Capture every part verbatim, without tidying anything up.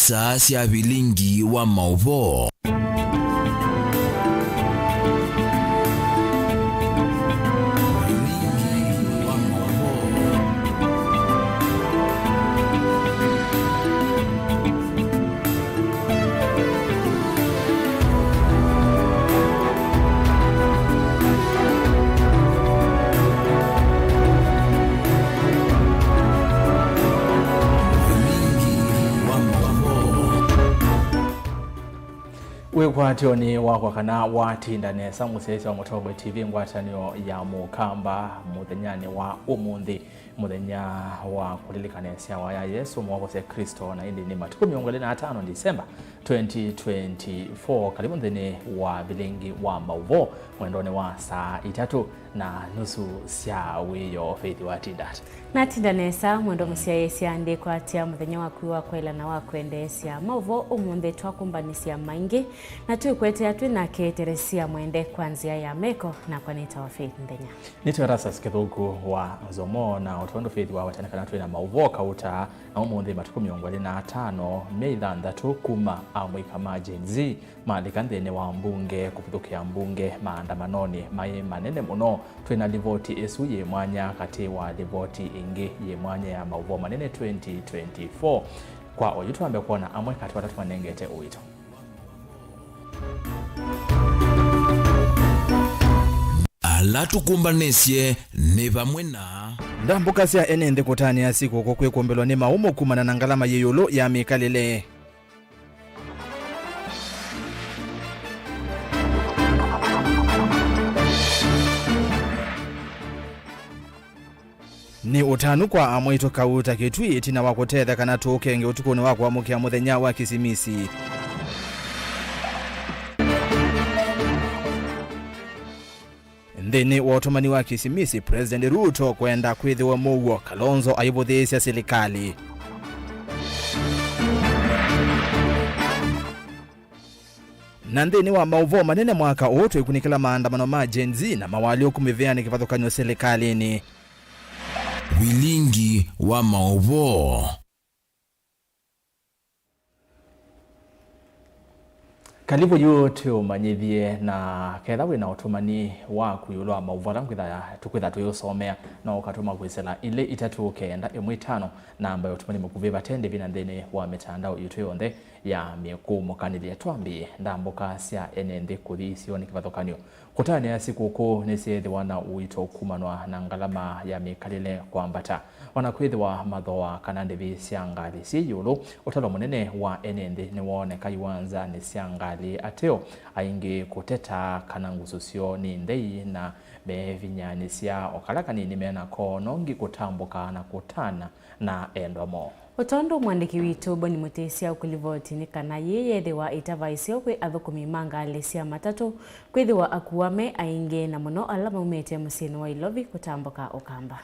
Saa sya vilingi wa maũvoo. Vilingi wa maũvoo. Wĩkwatyonĩ wakwa kana watinda nesa, mũsyaĩĩsya wa Mũtongoi T V ngwatanĩo ya Mũkamba mũthenyanĩ wa ũmũnthĩ. Mũthenya wa kũlilikana ĩsyawa ya Yesũ, mwakũsya Kristo, na ĩndĩ nĩ matukũ mĩongo ĩlĩ na atano Disemba twenty twenty-four. Karibu nthĩnĩ wa vilingi wa maũvoo mwendonĩ wa saa itatũ na nusu sya wĩoo. Faith, watinda ata? Natinda nesa, mwendwa mũsyaĩĩsya, ndĩkwatya mũthenya waku wa kwaĩla na wa kwendeesya maũvoo ũmũnthĩ twakũmbanĩsya maingĩ, na twĩkwetea twĩ nake Teresia Mwende kwa nzĩa ya meko, nakwa nĩtawa Faith Nthenya. Nĩtwe Erastus Kĩthũku wa Nzomo, na o tondũ Faith wawetana kana twĩ na maũvoo kauta, na ũmũnthĩ matukũ mĩongo ĩlĩ na atano, myei thanthatũ kuma amũika ma Gen Z malika nthĩnĩ wa mbunge kũvithũkĩa mbunge maandamanonĩ maĩ manene mũno. Twĩ na livoti ĩsu yĩ mwanya katĩ wa livoti ĩngĩ yĩ mwanya ya maũvoo manene twenty twenty-four. Kwa oyu twambe kwona amwe katĩ wa ala tũmanengete ũito. Ala tũkũmbanĩsye nĩ vamwe na ndambũka sya ene nthĩ kũtanĩa sikũkũ kwĩkũmbĩlwa nĩ maũmũ kumana na ngalama yĩ ĩũlũ ya mĩkalĩle. Nĩ ũtanu kwa amwaitũ kauta kĩtui ĩtina wa kũtetheka na tũũkenge ũtukũnĩ wa kũamũkĩa mũthenya wa Kĩsimisi. Nthĩnĩ wa ũtũmani wa Kĩsimisi, President Ruto kwenda kwĩthĩwa mũuo, Kalonzo aivũthĩĩsya silikalĩ. Na nthĩnĩ wa maũvoo manene mwaka ũũ, twĩkunĩkĩla maandamano ma Gen Z na mawalyũku mĩvĩanĩ kĩvathũkany'o silikalĩnĩ. Vilingi wa maũvoo. Kalivu yu twĩũmanyĩthye, na ketha wĩ na ũtũmani waku ĩũlũ wa maũvoo ala ngwĩtha tũkwĩtha tũyĩũsomea, no ũkatũma kwĩsĩla ilĩ itatũ kenda ĩmwe itano, namba ya ũtũmani mũkuvĩ vate ndĩvi na nthĩnĩ wa mĩtandao yitũ yonthe ya mĩkũmũkanĩlye. Twambĩe ndambũka sya ene nthĩ kũthi isionĩ kĩvathũkany'o. Kũtanĩa sikũkũ nĩsyeethĩwa na ũito kumanwa na ngalama ya mĩkalĩle kwambata. O na kwĩthĩwa mathooa kana ndĩvi sya ngalĩ syĩ ĩũlũ, ũtalo mũnene wa ene nthĩ nĩwooneka iwanzanĩ sya ngalĩ ateo, aingĩ kũteta kana ngusu syoo nĩ nthei na meevinyanĩsya o kala kanini me nako, nongi kũtambũka na kũtana na endwa moo. O tondũ mwandĩki witũ Boni Mũtĩsya ũkũlivoti, nĩ kana yĩĩ yeethĩwa ĩtavaisyo kwĩ athũkũmi ma ngalĩ sya matatũ, kwĩthĩwa akuwa me aingĩ, na mũno ala maumĩte mũsyĩnĩ wa Ilovi kũtambũka Ũkamba.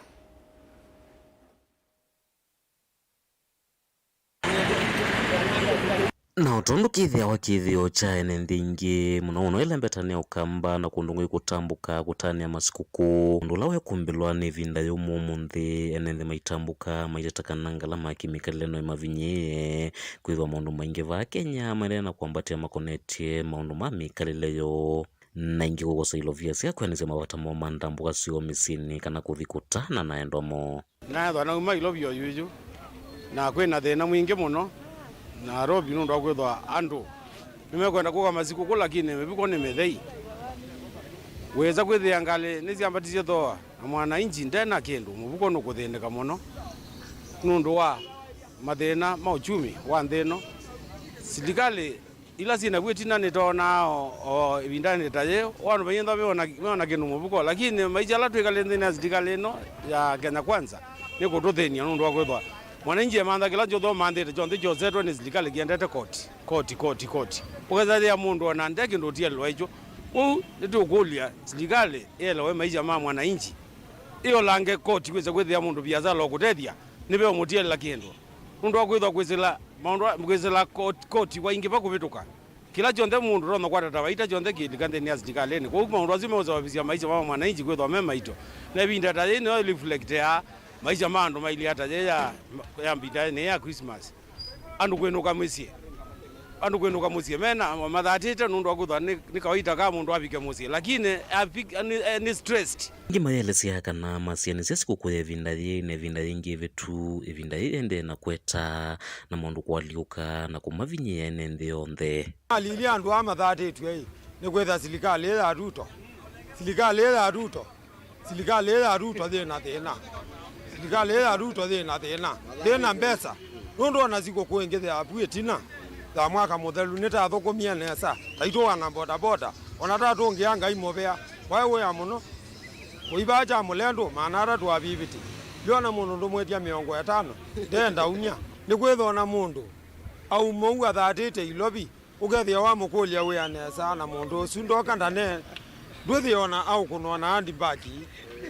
Na o tondũ kĩthĩawa kĩthĩo kya ene nthĩ ingĩ, mũno mũno ĩla mbetanĩa Ũkamba na kũndũ ngũĩ kũtambũka kũtanĩa masikũkũ, ũndũ ũla wekũmbĩlwa nĩ ĩvinda yũmũ ũmũnthĩ, ene nthĩ maitambũka maiteta kana ngalama ya kĩmĩkalĩle no ĩmavinyĩĩe, kwĩthĩwa maũndũ maingĩ vaa Kenya maendeea na kwambatĩa makonetye maũndũ ma mĩkalĩle yoo. Na aingĩ kũkosa ilovia sya kwĩanĩsya mavata moo ma ndambũka syoo mĩsyĩnĩ kana kũthi kũtana na endwa moo. Naethwa nauma Ilovi o yuyu, na kwĩ na thĩna mwingĩ mũno Nairobi nũndũ wa kwĩthwa andũ nĩmekwenda kũka masikũkũ, lakini mĩvuko nĩ mĩthei. Wĩsa kwĩthĩa ngalĩ nĩsyambatisye thooa, na mwananchi nde na kĩndũ, mũvuko nũkũthĩnĩka mũno nũndũ wa mathĩna ma uchumi wa nthĩ ĩno. Silikalĩ ila syĩ naw'o ĩtina nĩtoonaa o, o ĩvindanĩ ta yĩĩ, o andũ maiyĩntha meona, meona kĩndũ mũvuko, lakini maisha ala twĩkalĩte nthĩnĩ ya silikalĩ ĩno ya Kenya Kwanza nĩ kũtũthĩny'a nũndũ wa kwĩthwa mwananchi emantha kĩla kyonthe ũmanthĩte kyonthe kyosetwe nĩ silikalĩ kĩendete koti, koti, koti, koti. Ũkethĩa mũndũ ona nde kĩndũ ũtielwa ikyo. Kwoou nĩtũkũlya silikalĩ ĩelewe maisha ma mwananchi, ĩolange koti kwĩsa kwĩthĩa mũndũ viasala ũkũtethya, nĩve ũmũtielela kĩndũ. Nũndũ wa kwĩthwa kwĩsĩla maũndũ a-, kwĩsĩla koti, koti waingĩva kũvĩtũka. Kĩla kyonthe mũndũ ũtonya kwata ta vaita kyonthe kĩlika nthĩnĩ ya silikalĩnĩ. Kwoou maũndũ asu meũsababisya maisha ma mwananchi kwĩthwa me maito. Na ĩvinda ta yĩĩ nĩyo ĩreflectea maisha ma andũ mailye ata yĩĩ ya, ya mbinda nĩ ya Christmas. andũ kwĩnũka mĩsyĩ. Andũ kwĩnũka mũsyĩ mena mathatĩte nũndũ wa kwĩthwa nĩ, nĩ kawaita ka mũndũ avike mũsyĩ, lakini avi-, nĩ, eh, nĩ stressed. Angĩ mayelesya kana masianĩsya sikũkũ ya ĩvinda yĩĩ na ĩvinda yĩngĩ ĩvĩtu, ĩvinda yĩĩ ĩendee na kweta na maũndũ kũalyũka na kũmavinyĩĩa ene nthĩ yonthe. Alili andũ aa mathatĩtw'e-ĩ, nĩ kwĩtha silikalĩ ĩĩ ya Ruto, silikalĩ ĩĩ ya Ruto, silikalĩ ĩĩ ya Ruto yĩ na thĩna, silikalĩ ĩĩ ya Ruto yĩ na thĩna, yĩ na mbesa, nũndũ ona sikũkũ ĩngĩ ya vu ĩtina ya mwaka mũthelu nĩtathũkũmie nesa, taitũ wana bodaboda, ona tatũngĩa Ngai mũvea, waĩ wĩa mũno. Kũivaa kya mũlendũ maana atatũ aviviti, ndiona mũndũ ndũmwĩtya mĩongo ĩtano, ndenda umya. Nĩkwĩthwa na mũndũ aumou athatĩte Ilovi, ũkethĩa wamũkũlya wĩa nesa na mũndũ ũsu ndoka ndane, ndwĩthĩa ona aũkũnwa na handbag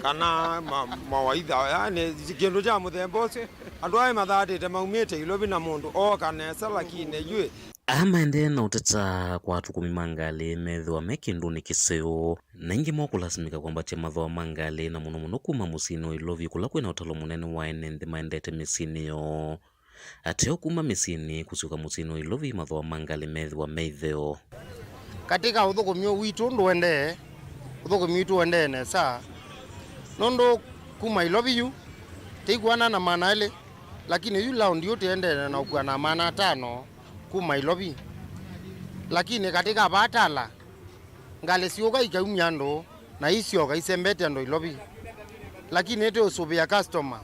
kana ma-, mawaitha, yani kĩndũ kya mũthemba ũsu. Andũ aa mathatĩte maumĩte Ilovi na mũndũ ooka nesa, lakini yu Aa maendee na ũteta kwa atukũmi ma ngalĩ methĩwa me kĩndũnĩ kĩseo, na aingĩ moo kũlasimĩka kwambatya mathooa ma ngalĩ, na mũno mũno kuma mũsyĩnĩ wa Ilovi kũla kwĩna ũtalo mũnene wa ene nthĩ maendete mĩsyĩnĩ yoo. Ateo kuma mĩsyĩnĩ kũsyũka mũsyĩnĩ wa Ilovi, mathooa ma ngalĩ methĩwa me ĩtheo. Katika ũthũkũmi ũũ witũ ndũendee, ũthũkũmi witũ ũendee nesa, nũndũ kuma Ilovi yu tĩikuana na maana elĩ, lakini yu laundi yu tĩendee na ũkua na maana atano kuma Ilovi. Lakini katika vaa Tala, ngalĩ siũka ikaumya andũ na isyoka isembete andũ Ilovi, lakini nĩtĩũsũvĩa customer.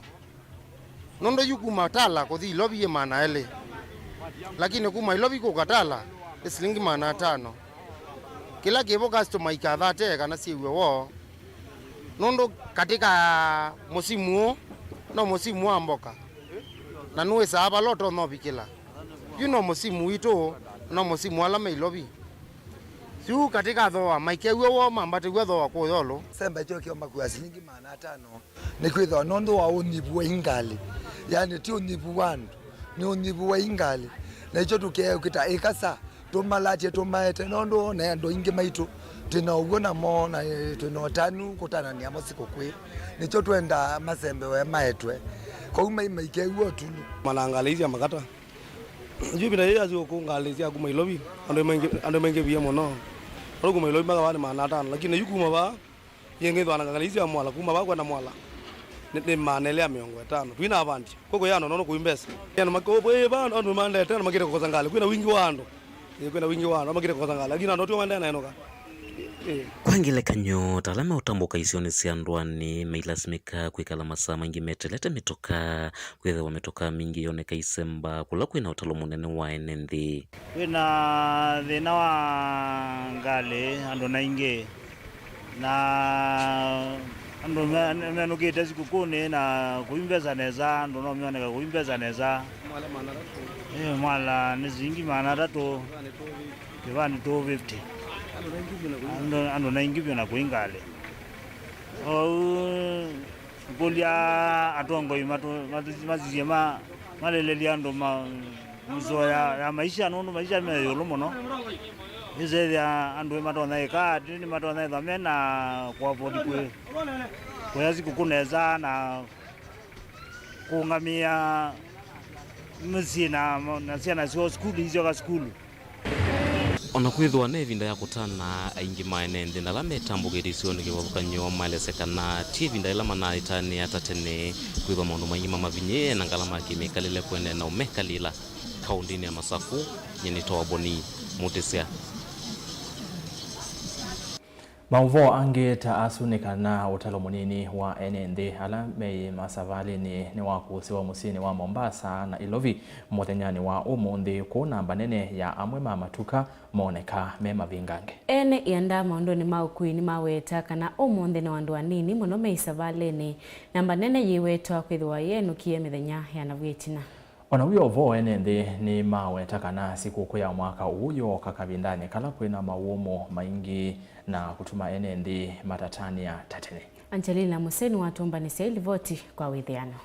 Nũndũ yu kuma Tala kũthi Ilovi yĩ maana elĩ, lakini kuma Ilovi kũka Tala nĩ silingi maana atano. Kĩla kĩvo customer ikathate kana syĩw'e woo, nũndũ katika mũsimu ũũ no mũsimu wa mboka, na nũĩsaa vala ũtonya ũvikĩla. Yu no mũsimu witũ, no mũsimu ala me Ilovi. Yu katika thooa maikew'a woo mambatĩw'a thooa kũyolũ. Semba kyo kyo makua silingi maana atano. Nĩkwĩthĩwa nũndũ wa ũnyivu wa ingalĩ, yani ti ũnyivu wa andũ, nĩ ũnyivu wa ingalĩ. Na ikyo tũkeũkĩta ĩkasa, tũmalatye tũmaete, nũndũ na andũ aingĩ maitũ twĩ na ũw'o namo, na, eh, twĩ na ũtanu kũtanania mo sikũkwĩ. Nĩkyo twendaa masembewe maetwe. Kwoou mai maikew'a ũtulu. Mana ngalĩ ii sya makata. Yu ĩvinda yĩĩ ya sikũkũ ngalĩ sya kuma Ilovi, andũ maingĩ, andũ maingĩvie mũno. Andũ kuma Ilovi mpaka vaa nĩ maana atano, lakini yu kuma vaa, yĩngĩthwa na ngalĩ ii sya mwala, kuma vaa kwenda mwala, nĩ, nĩ maana elĩ ya mĩongo ĩtano. Twina avandi, kũkũ ya andũ nono kũi mbesa. Andũ makũvĩva, andũ mandete, andũ makĩte kũkosa ngalĩ. Kwĩna wingĩ wa andũ. Ĩĩ, kwĩna wingĩ wa andũ, andũ makĩte kũkosa ngalĩ. Lakini andũ tio mandee na ĩnoka. Ĩĩ. Kwa ngelekany'o, ta ala meũtambũka isionĩ sya ndũanĩ, mailasimĩka kwĩkala masaa maingĩ metelete mĩtoka, kwĩthĩwa mĩtoka mingĩ yoneka isemba kũla kwĩna ũtalo mũnene wa ene nthĩ. Kwĩna thĩna wa ngalĩ andũ naingĩ, na andũ me-, menũkĩte sikũkũnĩ na kũi mbesa nesa, andũ no meoneka kũi mbesa nesa. Ĩ, mwala nĩ silingi maana atatũ, kĩvaa nĩ two fifty. Andũ, andũ naingĩ vyũ na kũi ngalĩ. Ou, ngũlya atongoi matu-, matu-, masisye ma-, malelelye andũ ma-, mĩsoo ya, ya maisha, nũndũ maisha me ĩũlũ mũno. Ĩsethĩa andũ matonya ĩka atĩ nĩmatonya ĩthwa me na kũ afford kwĩ-, kũya sikũkũ nesa na kũũngamĩa mĩsyĩ na, na syana syoo sukulu, isyoka sukulu. O na kwĩthĩwa nĩ ĩvinda ya kũtana, aingĩ ma ene nthĩ na ala metambũkĩte isionĩ kĩvathũkany'o maelesya kana ti ĩvinda yĩla manaitanĩa ta tene, kwĩthĩwa maũndũ maingĩ mamavinyĩĩe na ngalama ya kĩmĩkalĩle kũendeea na ũmekalĩla. Kaũndĩnĩ ya Masakũ, nyie nĩtawa Boni Mũtĩsya. Maũvoo angĩ ta asu nĩ kana ũtalo mũnini wa ene nthĩ ala meĩ masavalĩnĩ nĩwakũsĩwa mũsyĩnĩ wa Mombasa na Ilovi mũthenyanĩ wa ũmũnthĩ, kũu namba nene ya amwe ma matuka mooneka me mavingange. Ene ĩanda maũndũnĩ ma ũkui nĩmaweta kana ũmũnthĩ no andũ anini mũno me isavalĩnĩ. Namba nene yĩwetwa kwĩthĩwa yenũkie mĩthenya ya navu ĩtina. O na wĩ o vo, ene nthĩ nĩmaweta kana sikũkũ ya mwaka ũũ yooka kavindanĩ kala kwĩna mawũmũ maingĩ na kũtuma ene nthĩ matatanĩa ta tene. Angelina Museni watũmbanĩsya ĩ livoti kwa wĩthĩano.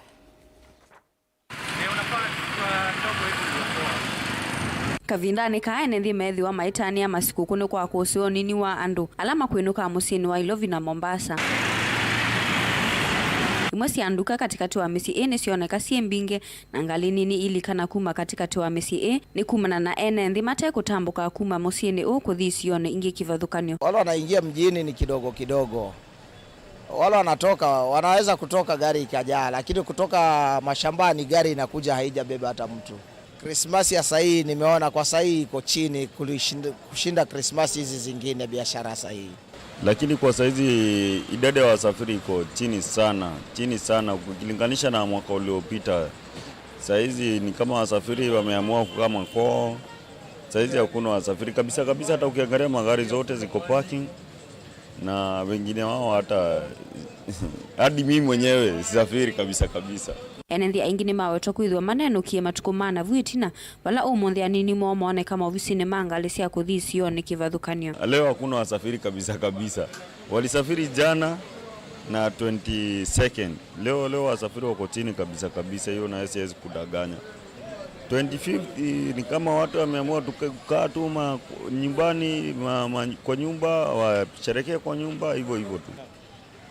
Kavindanĩ kaa, ene nthĩ meethĩwa maitanĩa masikũkũ nĩ kwa kũsĩwa ũnini wa andũ ala makwĩnũka mũsyĩnĩ wa Ilovi na Mombasa. Imwe sya nduka katĩkatĩ wa mĩsyĩ ĩĩ nĩsyoneka syĩ mbingĩ, na ngalĩ nini ilikana kuma katĩkatĩ wa mĩsyĩ ĩĩ, nĩ kumana na ene nthĩ mate kũtambũka kuma mũsyĩnĩ ũũ kũthi isionĩ ingĩ kĩvathũkany'o. Wale wanaingia mjini ni kidogo kidogo. Wale wanatoka, wanaweza kutoka gari ikajaa, lakini kutoka mashambani gari inakuja haijabeba hata mtu. Krismasi ya sahii nimeona kwa sahii iko chini kulishinda-, kushinda Krismasi hizi zingine, biashara sahii. Lakini kwa saizi idadi ya wasafiri iko chini sana, chini sana ukilinganisha na mwaka uliopita. Saizi ni kama wasafiri wameamua kukaa makwao. Saizi hakuna wasafiri kabisa kabisa, hata ukiangalia magari zote ziko parking na wengine wao hata hadi mimi mwenyewe sisafiri kabisa kabisa. Ene nthĩ aingĩ nĩmawetwa kwĩthĩwa manenũkie matukũ ma navu ĩtina, vala ũmũnthĩ anini moo mooneka maovisinĩ ma ngalĩ sya kũthi isionĩ kĩvathũkany'o. Leo hakuna wasafiri kabisa kabisa. Walisafiri jana na twenty-second. Leo, leo wasafiri wako chini kabisa kabisa, hiyo naye siwezi kudanganya. Twenty-fifth ni kama watu wameamua tuke-, kukaa tu ma-, nyumbani, ma-, ma-, kwa nyumba, washerekee kwa nyumba, hivyo hivyo tu.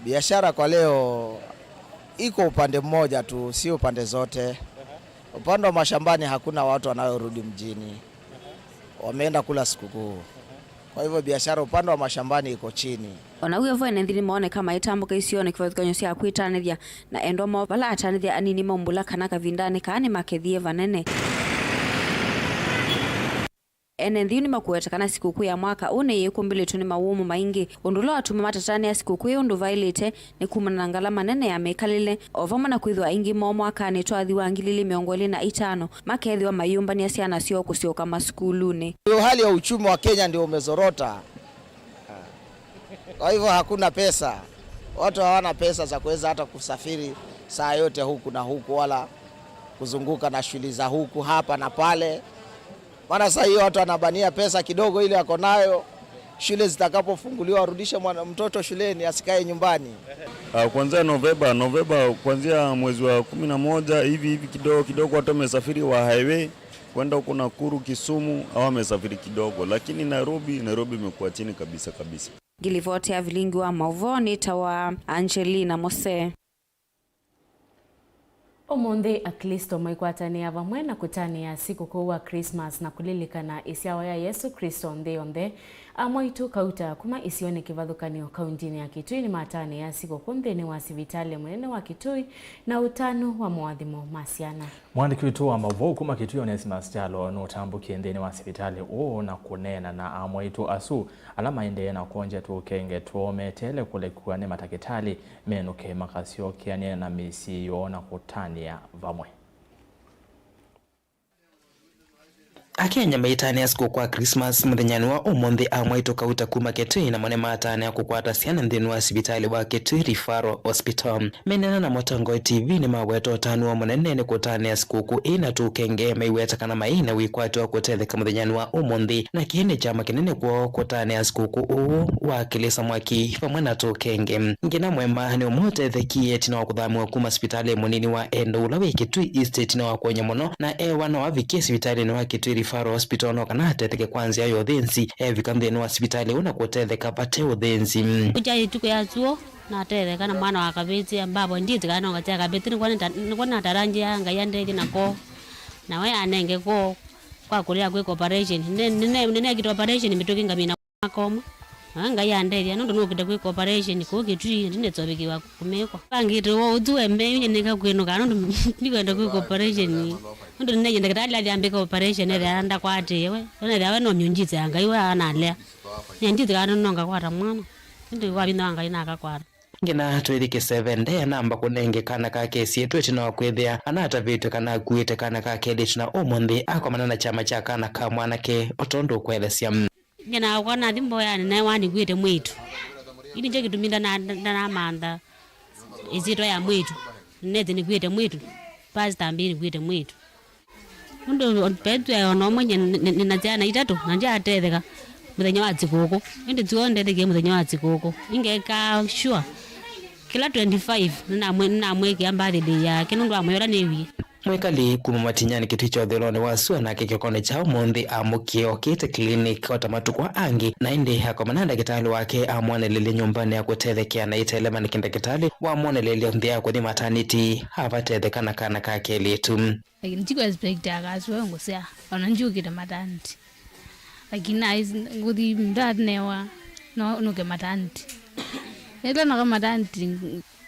Biashara kwa leo iko upande mmoja tu, sio pande zote. Upande wa mashambani hakuna watu wanaorudi mjini. Wameenda kula sikukuu. Kwa hivyo biashara upande wa mashambani iko chini. O na w'o vo, ene nthĩ nĩmaoneka maitambũka isionĩ kĩvathũkany'o sya kwĩtanĩthya na endwa moo, vala atanĩthya anini maumbũla kana kavindanĩ kaa nĩmakethie vanene. Ene nthĩ yu nĩmakũweta kana sikũkũ ya mwaka ũũ nĩyĩkũmbĩlĩtw'e nĩ mawũmũ maingĩ. Ũndũ ũla watuma matatanĩa sikũkũ ĩĩ ũndũ vaĩlĩte nĩ kumana na ngalama nene ya mĩkalĩle, o vamwe na kwĩthĩwa aingĩ moo mwakanĩ twathi wa ngili ilĩ mĩongo ĩlĩ na itano makethĩwa mayĩũmbany'a syana syoo kũsyoka masukulunĩ. Ndio hali ya uchumi wa Kenya ndio umezorota. Kwa hivyo hakuna pesa. Watu hawana pesa za kuweza hata kusafiri saa yote huku na huku, wala kuzunguka na shughuli za huku, hapa na pale. Maana saa hii watu wanabania pesa kidogo ile wako nayo, shule zitakapofunguliwa warudishe mwana, mtoto shuleni, asikae nyumbani. Ah, kuanzia Novemba, Novemba, kuanzia mwezi wa kumi na moja hivi, hivi kidogo kidogo watu wamesafiri wa highway kwenda huko Nakuru, Kisumu, hao wamesafiri kidogo, lakini Nairobi, Nairobi imekuwa chini kabisa kabisa. Ngilivoti ya vilingi wa mauvoo nĩtawa Angelina Mose. Ũmũnthĩ, Aklĩsto maikwatanĩa vamwe na kũtanĩa sikũkũ wa Christmas na kũlilikana ĩsyawa ya Yesũ Klĩsto nthĩ yonthe. Amwaitũ kauta kuma isionĩ kĩvathũkany'o kauntinĩ ya Kitui nĩmatanĩa sikũkũ nthĩnĩ wa sivitalĩ mũnene wa Kitui na ũtanu wa moathimo ma syana. Mwandĩki witũ wa mauvoo kuma Kitui, Onesimus Kyalo, nũtambũkie nthĩnĩ wa sivitalĩ ũũ na kũneena na amwaitũ asu ala maendee na kwongya tũkenge twoo meteele kũlekwa nĩ matakĩtalĩ menũke makasyokeanĩe na mĩsyĩ yoo na kũtanĩa vamwe. Akenya maitanĩa sikũkũ kwa Christmas mũthenyanĩ wa ũmũnthĩ. Amwaitũ kauta kuma Kitui namo nĩmatanĩa kũkwata syana nthĩnĩ wa sivitalĩ wa Kitui Referral Hospital. Menena na Mũtongoi T V nĩmaweta ũtanu woo mũnene nĩ kũtanĩa sikũkũ ĩĩ na tũkenge maiweta kana mai na wĩkwatyo wa kũtetheka mũthenyanĩ wa ũmũnthĩ, na kĩĩ nĩ kyama kĩnene kwoo kũtanĩa sikũkũ ũũ wa kĩlĩsa mwaki vamwe na tũkenge. Ngina Mwema nĩ ũmwe ũtethekie ĩtina wa kũthamĩwa kuma sivitalĩ mũnini wa Endo ũla wĩ Kitui East ĩtina wa kũenya mũno, na ewa no avikie sivitalĩnĩ wa Kitui Referral Hospital no kana atetheke kwa nzĩa ya ũthĩnzi. Evika nthĩnĩ wa sivitalĩ ũũ na kũtetheka vate ũthĩnzi. Kũkya ĩtukũ ya tuo, natetheka na mwana wa kavĩtĩ, ambavo ndiĩtĩkaa nonga kya kavĩtĩ, nĩkw'o nĩta-, nĩkw'o nataranjĩa Ngai andethye nako, nawe anenge kwoo kwa kũlea kwĩka operation. Nĩ-, nĩne-, nĩnekĩte operation mĩtũkĩ ngamina mwaka ũmwe, nawe Ngai andethya, nũndũ nũkĩte kwĩka operation kũu Kitui, ĩndĩ nĩtũvikĩwa kũmĩkwa. Vangĩte woo ũtu we mbeũ, nyie nĩka kwĩnũka, nũndũ ndikwenda kwĩka operation, nũndũ nĩnenye ndakĩtalĩ athi ambĩka operation, ethĩa ndakwatĩĩe we, nethĩa we no myũnjĩsĩ ya Ngai we analea. Nyie ndĩtĩkaa nũndũ nongakwata mwana, ĩndĩ kwa vinya wa Ngai nakakwata. Ngina twĩthi kĩseve, Ndea namba kũnenge kana ka kesi ĩtũ ĩtina wa kwĩthĩa anatavĩtw'e kana akuĩte kana ka kelĩ ĩtina ũmũnthĩ akomana na kyama kya kana ka mwanake, o tondũ ũkũelesya. Ngina nakwa nathi mboyanĩ naewa nĩkuĩte mwĩĩtu. Yu nĩkyo kĩtumi ndana-, ndanamantha ĩsyĩtwa ya mwĩĩtu. Nĩnethĩ nĩkuĩte mwĩĩtu. Past ambĩĩ nĩkuĩte mwĩĩtu. Nũndũ mbetw'e o na ũmwe nyie nĩ-, nĩ-, nĩna syana itatũ, na ndyatetheka mũthenya wa sikũkũ. Ĩndĩ tiw'o ndethekie mũthenya wa sikũkũ. Ingeka sure kĩla twenty-five nĩnamwĩ-, nĩnamwĩkĩa birthday yake nũndũ wa mũyo ũla nĩwie. Mwĩkali kuma Matinyani kĩtui kya ũthũĩlonĩ wa sua nake kĩokonĩ kya ũmũnthĩ amũkie okĩte clinic o ta matukũ angĩ, na ĩndĩ akomana na ndakĩtalĩ wake amwonelelye nyũmbanĩ ya kũtethekea na ĩtelema nĩkĩ ndakĩtalĩ wamwonelelya nthĩ ya kũthi matanĩti avatetheka na kana ka kelĩtu. Lakini ndiku expect akasua ngũsea, ona ndyũkĩte maternity. Lakini nai ngũthi ndanewa no nũke maternity. Nĩla noka maternity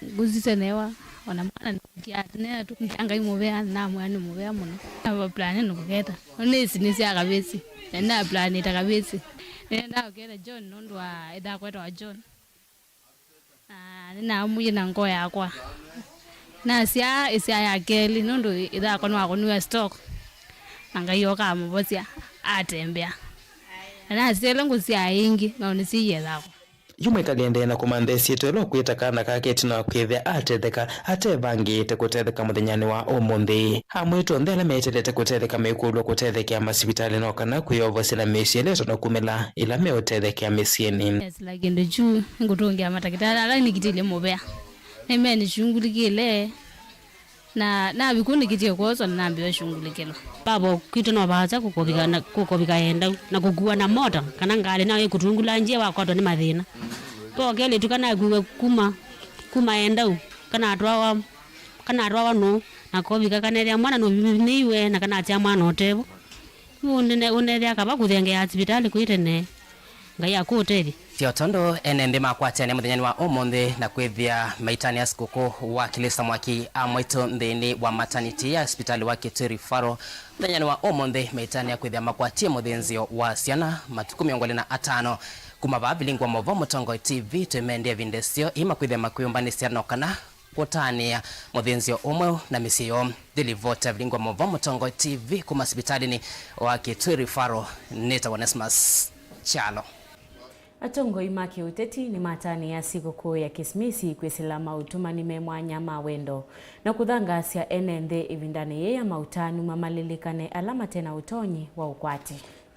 ngũsisya newa, ona mwana nĩkũtia, nĩla tũkũtia Ngai mũvea, namwĩa nĩ mũvea mũno. Nava plan nĩkũketa. Nĩsi nĩsya kavĩsĩ. Na nĩna plan ĩta kavĩsĩ. Nĩenda kũketa John nũndũ wa ĩtha kwetawa John. Na nĩnamwĩie na ngoo yakwa. Nasyaa ĩsyaa ya kelĩ nũndũ ĩthakwa nĩwakũniwe stroke. Na Ngai oka amũvosya, atembea. Na nasyaĩle ngũsyaa ĩngĩ, no nĩsyĩie ĩthakwa. Yu mwĩkali endee na kũmantha ĩsyĩtwa ĩla ũkwĩta kana kake ĩtina wa kwĩthĩa atetheka atevangĩte kũtetheka mũthenyanĩ wa ũmũnthĩ. Amwĩtwa onthe ala meteelete kũtetheka mekũlw'a kũtethekea masivitalĩ no kana kwĩyovosya na mĩsyĩ ĩla ĩtonya kumĩla ĩla meũtethekea mĩsyĩnĩ. Yes, like kĩndũ kyu nĩngũtũngĩa matakĩtalĩ ala nĩkĩtĩlye mũvea. Nĩmenĩshungulikĩle. Na navi kũu nĩkĩtie kwoswa na nambĩĩwa shungulikĩlwa. Vavo kwitũ no vaasa kũkovika na kũkovika endau na kũkua na mota kana ngalĩ nayo ĩkũtungula nzĩa wakwatwa nĩ mathĩna. Vokele tu kana akuwe kuma kuma endau kana atwawa kana atwawa nũũ na kovika kana ethĩa mwana nũvinĩiwe na kana atya mwana ũtevo. Ũnethĩa kava kũthengeea sivitalĩ kwĩ tene. Ngai akũũtethye. Tyo tondũ ene nthĩ makwatene mũthenyanĩ wa ũmũnthĩ na kwĩthĩa maitanĩa sikũkũ wa Kilista Mwaki a mwaitũ nthĩnĩ wa mataniti ya sipitali wa Kitui Referral. Mũthenyanĩ wa ũmũnthĩ maitanĩa kwĩthĩa makwatie mũthĩnzĩo wa syana matukũ mĩongo ĩlĩ na atano. Kuma vaa vilingi wa maũvoo Mũtongoi T V twĩmendie ĩvinda ĩseo ii makwĩthĩa makwĩyũmbanĩsya no kana kũtanĩa mũthĩnzĩo ũmwe na mĩsyĩ yoo. Ndilivoti ya vilingi wa maũvoo Mũtongoi T V kuma sivitalĩnĩ wa Kitui Referral nĩtawa Onesmus Kyalo. Atongoi ma kĩũteti nĩmatanĩa sikũkũ ya Kisimisi kwĩsĩla maũtũmani me mwanya ma wendo na kũthangaasya ene nthĩ ĩvindanĩ yĩĩ ya maũtanu mamalilikane ala mate na ũtonyi wa ũkwati.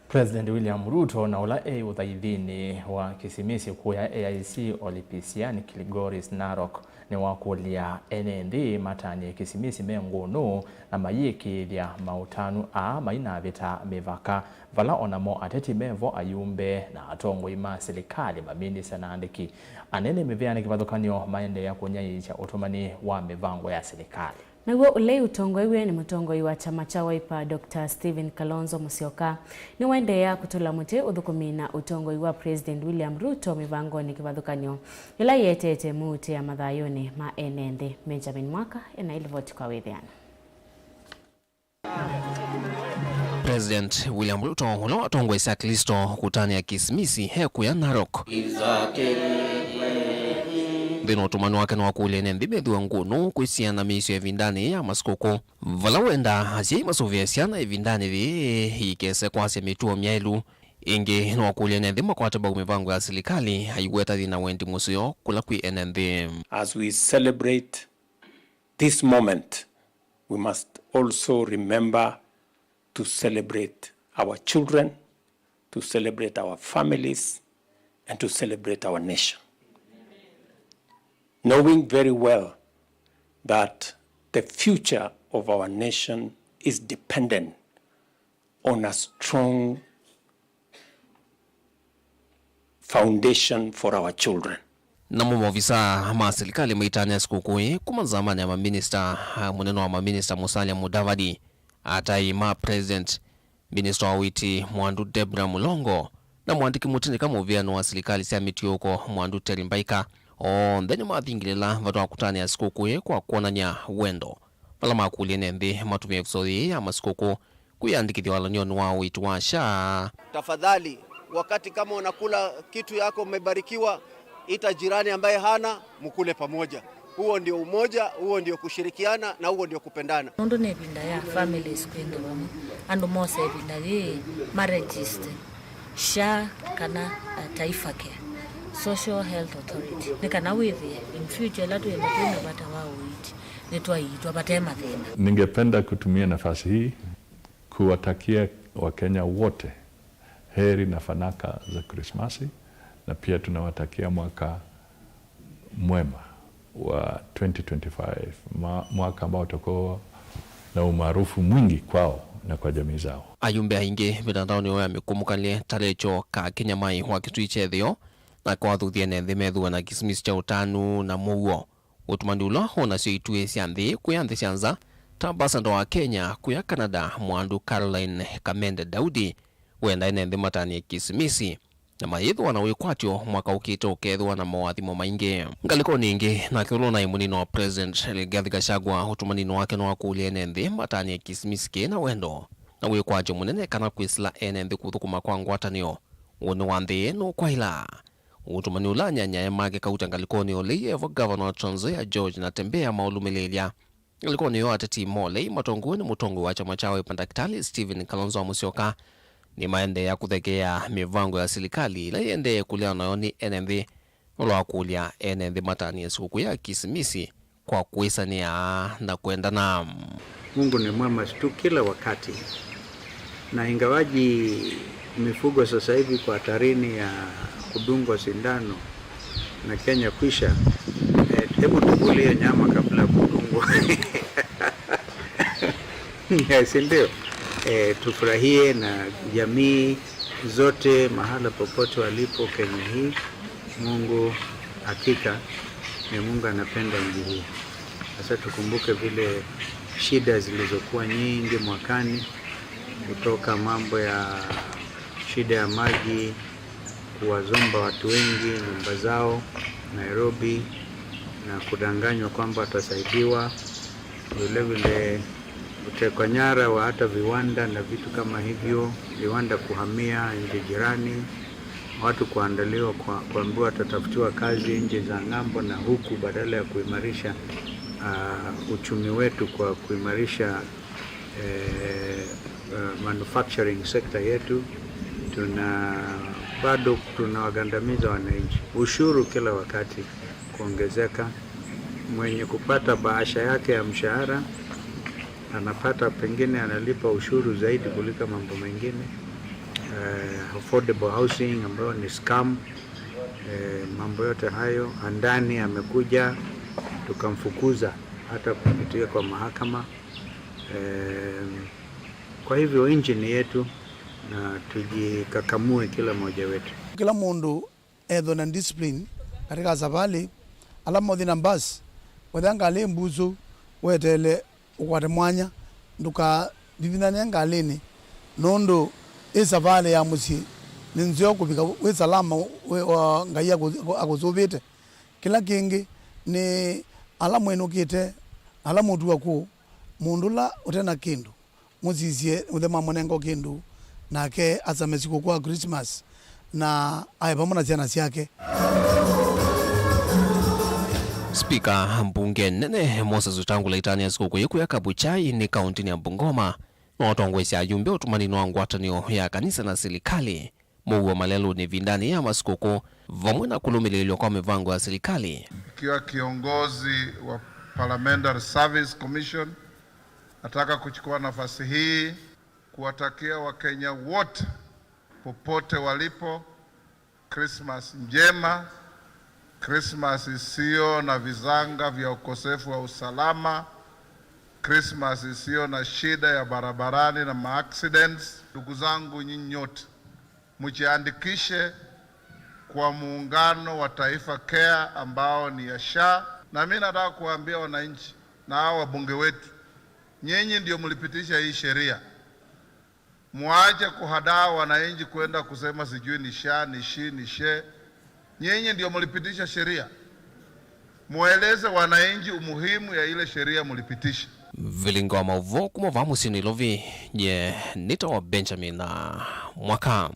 President William Ruto na ũla e ũthaithinĩ wa Kisimisi kũya A I C Olpisiani, Kilgoris, Narok, nĩwakũlya ene nthĩ matanĩe Kisimisi me ngũnũ na mayĩkĩĩthya maũtanu aa mainavĩta mĩvaka, vala onamo ateti mevo, ayumbe na atongoi ma silikalĩ, maminisita na andĩki anene mĩvĩanĩ kĩvathũkany'o maendeea kũnyaĩĩkya ũtũmani wa mĩvango ya silikalĩ. Naw'o ũlei ũtongoew'e nĩ mũtongoi wa kyama kya Wiper, Doctor Stephen Kalonzo Musyoka, nĩwaendeea kũtũla mũtĩ ũthũkũmi na ũtongoi wa President William Ruto mĩvangonĩ kĩvathũkany'o ĩla ĩetete mũutĩa mathayũnĩ ma ene nthĩ. Benjamin Mwaka ena ĩlivoti kwa wĩthĩano. President William Ruto, ũla watongoesya Aklĩsto kũtanĩa Kisimisi, e kũya Narok. Nthĩnĩ wa ũtũmani wake nĩwakũlya ene nthĩ methĩwe ngũnũ kwĩ syana mĩisyo ĩvindanĩ ya masikũkũ, vala wendaa asyai masũvĩe syana ĩvindanĩ yĩĩ ikese kwasya mĩtuo myaĩlu. Ĩngĩ nĩwakũlya ene nthĩ makwate mbau mĩvango ya silikalĩ aiweta yĩna wendi mũseo kũla kwĩ ene nthĩ. As we celebrate this moment, we must also remember to celebrate our children, to celebrate our families, and to celebrate our nation. Knowing very well that the future of our nation is dependent on a strong foundation for our children. Namo maovisaa ma silikalĩ maitany'a sikũkũ ĩĩ kuma nzamanĩ ya maminista, mũnene wa maminista Musalia Mudavadi, atai ma President, minista wa ũiiti Mwandu Debra Mulongo, na mwandĩki mũtĩnĩka mũvĩanĩ wa silikalĩ sya mĩtiũũko Mwandu Terry Mbaika, onthe nĩmathingĩlĩla vata wa kũtanĩa sikũkũ ĩĩ kwa kwonany'a wendo, vala makũlya ene nthĩ matũmĩe ĩvuso yĩĩ ya masikũkũ kwĩyandĩkĩthya walany'onĩ wa ũiiti wa SHA. Tafadhali, wakati kama unakula kitu yako umebarikiwa, ita jirani ambaye hana, mkule pamoja. Huo ndio umoja, huo ndio kushirikiana, na huo ndio kupendana. Nũndũ nĩ ĩvinda ya families kwĩthĩwa vamwe, andũ mose ĩvinda yĩĩ ma register SHA kana, uh, Taifa Care, Social Health Authority, nĩ kana wĩthĩe in future ĩla twĩenda twĩ na vata wa ũiiti, nĩtwaiitwa vate mathĩna. Ningependa kutumia nafasi hii kuwatakia Wakenya wote heri na fanaka za Krismasi, na pia tunawatakia mwaka mwema wa twenty twenty-five, ma-, mwaka ambao utakuwa na umaarufu mwingi kwao na kwa jamii zao. Ayumbe aingĩ mĩtandaonĩ yoo ya mĩkũmũkanĩlye ta Recho Kakinyamai wa Kitui kya Ĩtheo, nake wathuthie ene nthĩ methĩwe na kĩsimisi kya ũtanu na mũuo. Ũtũmani ũla wonasya ituĩ sya nthĩ kũya nthĩ sya nza, ta ambassador wa Kenya kũya Canada, Mwandu Caroline Kamende Daudi, wendaa ene nthĩ matanĩe kĩsimisi na mayĩthĩwa na wĩkwatyo mwaka ũkĩte ũkethĩwa na moathimo maingĩ. Ngalĩkonĩ ĩngĩ, nake ũla ũnaĩ mũnini wa President Rigathi Gachagua, ũtũmaninĩ wake nĩwakũlya ene nthĩ matanĩe kĩsimisi kĩ na wendo na wĩkwatyo mũnene kana kwĩsĩla ene nthĩ kũthũkũma kwa ngwatanĩo. Ũnĩ wa nthĩ nũkwaĩla. Ũtũmani ũla anyanyae make kauta ngalĩkonĩ ũlei evo Ngavana wa Trans Nzoia George Natembeya maũlũmĩlĩĩlya. Ngalĩkonĩ yoo, ateti molei matongoew'e nĩ mũtongoi wa kyama kya Wiper Ndakitali Stephen Kalonzo wa Musyoka nĩmaendeea kũthekeea mĩvango ya silikalĩ ĩla yĩendee kũleana nayo nĩ ene nthĩ, ĩũlũ wa kũlya ene nthĩ matanĩe sikũkũ ya Kisimisi kwa kwĩsanĩa na kwendana. Mungu ni mwema tu kila wakati. Na ingawaji mifugo sasa hivi kwa hatarini ya kudungwa sindano na Kenya kwisha, eh, hebu tukule hiyo nyama kabla ya kudungwa. Eh, si ndio? Eh, tufurahie na jamii zote mahala popote walipo Kenya hii. Mungu hakika ni Mungu anapenda nchi hii. Sasa tukumbuke vile shida zilizokuwa nyingi mwakani, kutoka mambo ya shida ya maji, kuwazomba watu wengi nyumba zao Nairobi na kudanganywa kwamba watasaidiwa. Vile vile utekwa nyara wa hata viwanda na vitu kama hivyo, viwanda kuhamia nchi jirani, watu kuandaliwa kwa, kuambiwa watatafutiwa kazi nchi za ng'ambo na huku, badala ya kuimarisha, ah, uchumi wetu kwa kuimarisha, eh, eh, manufacturing sector yetu, tuna, bado tunawagandamiza wananchi. Ushuru kila wakati kuongezeka. Mwenye kupata bahasha yake ya mshahara anapata, pengine analipa ushuru zaidi kuliko mambo mengine. Eh, affordable housing ambayo ni scam. Eh, mambo yote hayo, Andani amekuja tukamfukuza hata kupitia kwa mahakama. Eh, kwa hivyo nchi ni yetu na tujikakamue kila mmoja wetu. Kila mũndũ ethwe na discipline katika savalĩ. Ala mothi na bus, wetha ngalĩ mbusu, weteele ũkwate mwanya, ndũkathithinane ngalĩnĩ, nũndũ ĩ savalĩ ya mũsyĩ nĩ nzeo kũvika wĩ salama, wĩ, wa, Ngai akũ-, akũsũvĩte. Kĩla kĩngĩ nĩ ala mwĩnũkĩte, ala mũtua kũũ, mũndũ ũla ũte na kĩndũ, mũsisye ũthe mwamũnenga o kĩndũ, nake asame sikũkũ wa Christmas na ae vamwe na syana syake. Spika mbunge nene Moses Wetangula aitanĩa sikũkũ yĩĩ kũya Kabuchai nĩ kaũntĩnĩ ya Bungoma, na atongoesya ayumbe ũtũmaninĩ wa ngwatanĩo ya kanisa na silikalĩ, mũuo malelũnĩ ĩvindanĩ ya masikũkũ, vamwe na kũlũmĩlĩĩlw'a kwa mĩvango ya silikalĩ. Nikiwa kiongozi wa Parliamentary Service Commission, nataka kuchukua nafasi hii kuwatakia Wakenya wote popote walipo Christmas njema, Christmas isiyo na vizanga vya ukosefu wa usalama, Christmas isiyo na shida ya barabarani na maaccidents. Ndugu zangu nyinyi nyote, mjiandikishe kwa muungano wa Taifa Care ambao ni ya SHA. Na mimi nataka kuambia wananchi na hawa wabunge wetu, nyinyi ndio mlipitisha hii sheria. Mwache kuhadaa wananchi kwenda kusema sijui ni SHA, ni SHI, ni SHE. Nyinyi ndio mlipitisha sheria. Mweleze wananchi umuhimu ya ile sheria mlipitisha. Vilingi wa maũvoo kuma vaa mũsyĩ Nairobi, nye nĩtawa Benjamin Mwaka.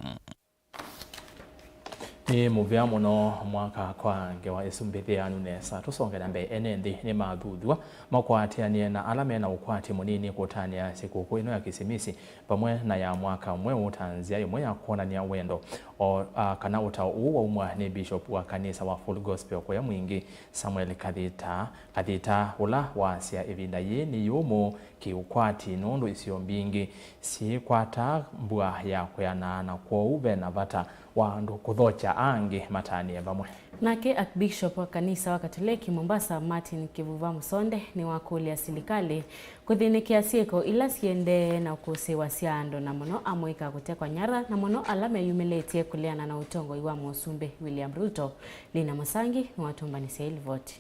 Nĩ mũvea mũno mwaka kwa ngewa ĩsu mbĩthĩanu nesa. Tũsonge na mbee, ene nthĩ nĩmathuthw'a makwatĩanĩe na ala mena ũkwati mũnini kũtanĩa sikũkũ ĩno ya Kĩsimisi vamwe na ya mwaka mweũ ta nzĩa ĩmwe ya kwonany'a wendo. O, a, kana ũtao ũũ waumwa nĩ Bishop wa kanisa wa Full Gospel kũya Mwingi, Samuel Kathita, Kathita, ũla waasya ĩvinda yĩĩ nĩ yũmũ kĩ-ũkwati nũndũ isio mbingĩ syĩkwataa mbua ya kwĩanaa, na kwoou ve na vata wa andũ kũthokya angĩ matanĩe vamwe. Nake Archbishop wa kanisa wa Katoleki Mombasa, Martin Kivuva Musonde, nĩwakũlya silikalĩ kũthĩnĩkĩa syĩko ila siendee na ũkũsĩĩwa sya andũ, na mũno amũika kũtekwa nyara, na mũno ala meyumĩlĩtye kũleana na ũtongoi wa Mũsumbĩ William Ruto. Lina Mũsangi nĩwatũmbanĩsya ĩlivoti.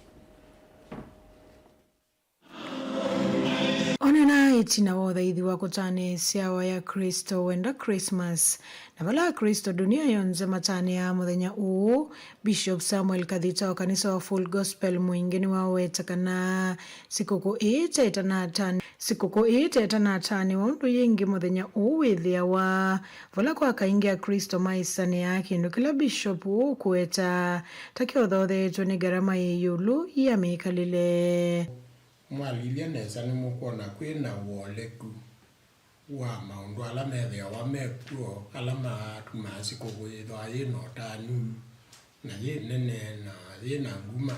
Onena ĩtina wa ũthaithi wa kũtanĩa ĩsyawa ya Kristo wenda Christmas, na vala Aklĩsto ndunia yonthe matanĩaa mũthenya ũũ, Bishop Samuel Kathita wa kanisa wa Full Gospel Mwingi nĩwaweta kana sikũkũ ĩĩ ta ĩtanatan-, sikũkũ ĩĩ ta ĩtanatanĩwa ũndũ yĩngĩ mũthenya ũũ wĩthĩawa, vala kwa kaingĩ Aklĩsto maĩsanĩaa kĩndũ kĩla Bishop ũũ ũkũweta ta kĩothotheetwe nĩ ngarama yĩ ĩũlũ ya mĩkalĩle. Mwalilya nesa, nĩmũkwona kwĩ na ũoleku wa maũndũ ala methĩawa me kw'o, ala matumaa sikũkũ yĩthĩwa yĩ na ũtanu, na yĩ nene, na yĩ na nguma.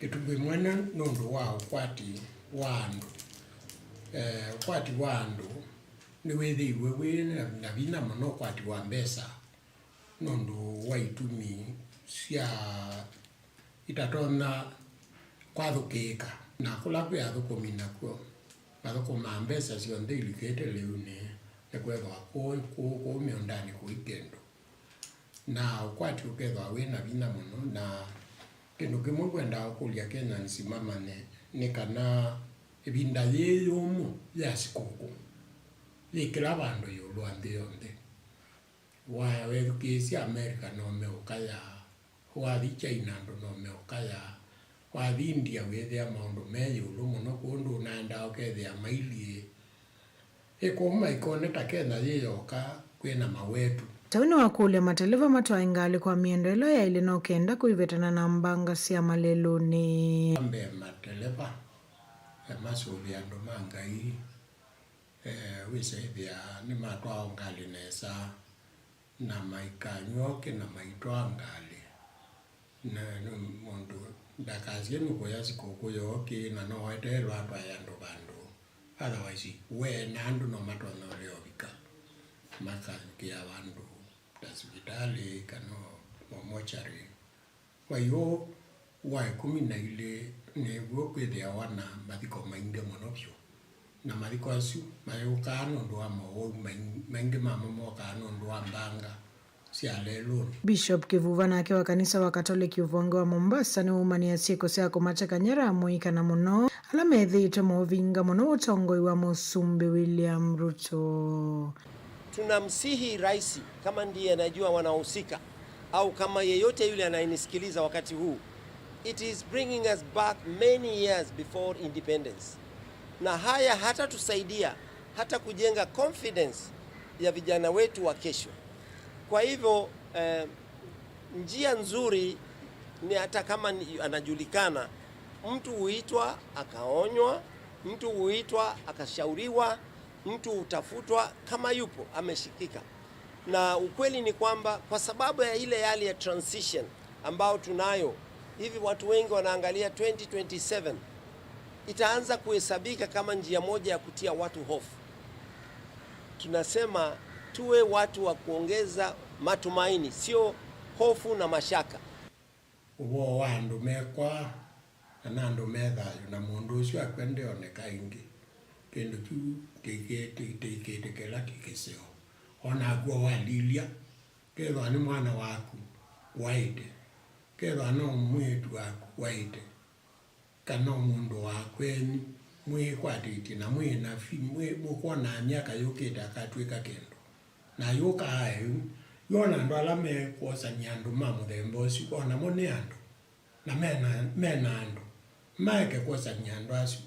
Kĩtumi kĩmwe nĩ nũndũ wa ũkwati wa andũ. Eh, ũkwati wa andũ nĩwĩthĩiwe wĩ na, na vinya mũno, ũkwati wa mbesa, nũndũ wa itumi sya itatonya kwathũkĩĩka. Na kũla kwĩ athũkũmi nakw'o mathũkũmaa mbesa syonthe ilikĩte lĩunĩ, nĩkwethĩwa kũũ, kũũ, kũũ mĩũndanĩ kũi kĩndũ. Na ũkwati ũkethĩwa wĩ na vinya mũno, na kĩndũ kĩmwe ngwendaa kũkũlya Kenyans mamanye nĩ kana ĩvinda yĩĩ yũmũ ya sikũkũ yĩ kĩla vandũ ĩũlũ wa nthĩ yonthe. Waya wethukĩĩsya America no meũkayaa, wathi China andũ no meũkayaa, wathi India wĩthĩa maũndũ me ĩũlũ mũno, kwoou ndũnaendaa ũkethĩa mailiĩ. Ĩ kwoou maikone ta Kenya yĩ yoka kwĩ na mawetu. Tau nĩwakũlya mateleva matwae ngalĩ kwa mĩendo ĩla yaĩle no kenda kũivetana na mbanga sya malelũnĩ. Wa mbee, mateleva, eh, masũvĩe andũ ma Ngai, eh, wĩsa ĩthĩa nĩmatwaa ngalĩ nesa, na maikanyw'oke na maitwaa ngalĩ. Na, na mũndũ ndakasye nũkũya sikũkũ yooke, na no weteelwe atwae andũ vandũ. Otherwise, we na andũ no matonya ũlea ũvika, makathukĩa vandũ ta sivitalĩ kana o mochari. Vai ũũ wa ĩkũmi na ilĩ nĩw'o kwĩthĩawa na mathiko maingĩ mũno vyũ, na mathiko asu mayũkaa nũndũ wa mowau maing-, maingĩ mamo mokaa nũndũ wa mbanga sya lelũnĩ. Bishop Kivuva nake wa kanisa wa Katoleki ũvonge wa Mombasa nĩwaumanĩe syĩko sya kũmateka nyara amũika, na mũno ala methĩĩtwe maũvinga mũno ũtongoi wa Mũsumbĩ William Ruto. Tunamsihi rais, kama ndiye anajua wanaohusika, au kama yeyote yule anayenisikiliza wakati huu, it is bringing us back many years before independence. Na haya hatatusaidia hata kujenga confidence ya vijana wetu wa kesho. Kwa hivyo, eh, njia nzuri ni hata kama ni, anajulikana, mtu huitwa akaonywa, mtu huitwa akashauriwa, mtu hutafutwa kama yupo, ameshikika. Na ukweli ni kwamba kwa sababu ya ile hali ya transition ambao tunayo, hivi watu wengi wanaangalia twenty twenty-seven, itaanza kuhesabika kama njia moja ya kutia watu hofu. Tunasema tuwe watu wa kuongeza matumaini, sio hofu na mashaka. Ũvoo wa andũ mekwaa, kana andũ me thayũ, na mũndũ ũsu akw'a ndeoneka ĩngĩ, kĩndũ kĩu kĩikĩtĩ-, kĩikĩtĩkĩla kĩ kĩseo. O nakw'o walilya, kethĩwa nĩ mwana waku waĩte, kethĩwa no mwĩĩtu waku waĩte, kana o mũndũ wa kwenyu mwĩkwatĩtye na mwĩ na vi-, mwĩ-, mũkwonaa myaka yũkĩte akatw'ĩka kĩndũ. Na yũkaa eũ, yona andũ ala mekwosany'a andũ ma mũthemba ũsu, o namo nĩ andũ, na mena, mena andũ, maeke kwosany'a andũ asu.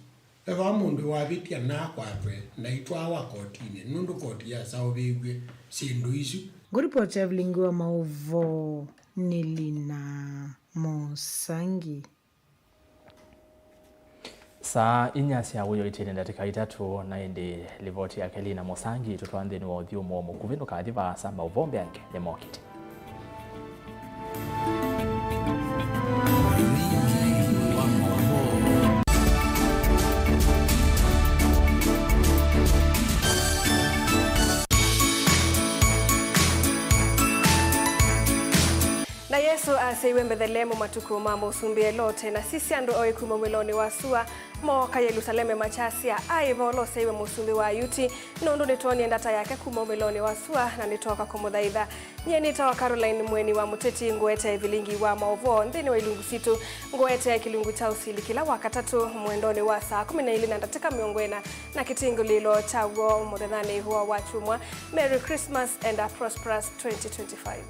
Ethĩwa mũndũ wavĩtya na akwatwe, na itwawa kotinĩ, nũndũ koti yasaũvĩw'e syĩndũ isu. Ngũripoti Evelyn Ngiwa, maũvoo nĩ Lina Mũsangi. Saa inya sya wĩoo itina ndatĩka itatũ, na ĩndĩ livoti yake Lina Mũsangi tũtwaa nthĩnĩ wa ũthyũmũo mũkuvĩ. Ndũkathi vaasa, maũvoo mbeange nĩmokĩte. Na Yesũ as- Seiwe Mbethelemu matukũ ma mũsumbĩ Elote, na sisya andũ oĩ kuma ũmĩlonĩ wa sua mooka Yelusaleme makyasya, "Aĩ vo ũla ũseiwe mũsumbĩ wa Ayuti, nũndũ nĩtwonie ndata yake kuma ũmĩlonĩ wa sua, na nĩtwooka kũmũthaitha." Nyie nĩtawa Caroline Mweni wa Mũteti, ngũete vilingi wa maũvoo nthĩnĩ wa ilungu sitũ. Ngũete kĩlungu kya ũsili kĩla wa katatũ mwendonĩ wa saa kũmi na ilĩ na ndatĩka mĩongo ĩna, na kĩtingũlĩĩlo kya w'o mũthenyanĩ wa Wakyumwa. Merry Christmas and a prosperous twenty twenty-five.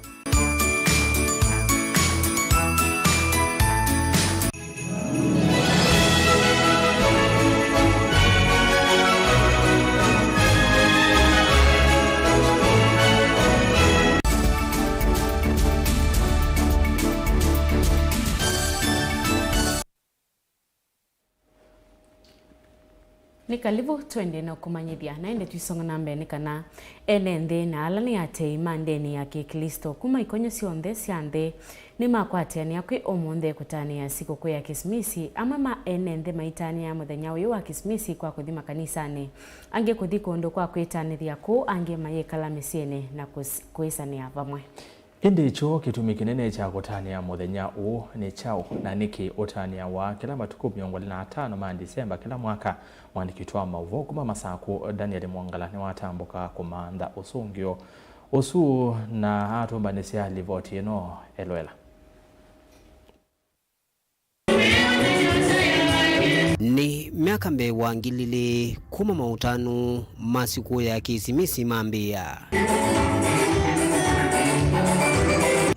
Nĩ kalivu twende na kũmanyĩthya, na ĩndĩ twisonga na mbee nĩ kana ene nthĩ na ala nĩ atei ma ndĩni ya Kĩklĩsto kuma ikonyo syonthe sya nthĩ nĩmakwatĩanĩa kwĩ ũmũnthĩ kũtanĩa sikũkũ ya Kĩsimisi. Amwe ma ene nthĩ maitanĩa mũthenya ũyũ wa Kĩsimisi kwa kũthi makanisanĩ, angĩ kũthi kũndũ kwa kwĩtanĩthya kũu, angĩ mayĩkala mĩsyĩnĩ na kũs-, kwĩsanĩa vamwe. Ĩndĩ kyo kĩtumi kĩnene kya kũtanĩa mũthenya ũũ nĩ kyaũ, na nĩkĩ ũtanĩawa kĩla matukũ mĩongo ĩlĩ na atano ma Ndisemba kĩla mwaka? Mwandĩki witũ wa maũvoo kuma Masakũ, Daniel Mwongala, nĩwatambũka kũmantha ũsũngĩo ũsu na atũmbanĩsya livoti ĩno. Elwela. Nĩ myaka mbee wa ngili ilĩ kuma maũtanu ma sikũkũ ya Kĩsimisi mambĩĩa.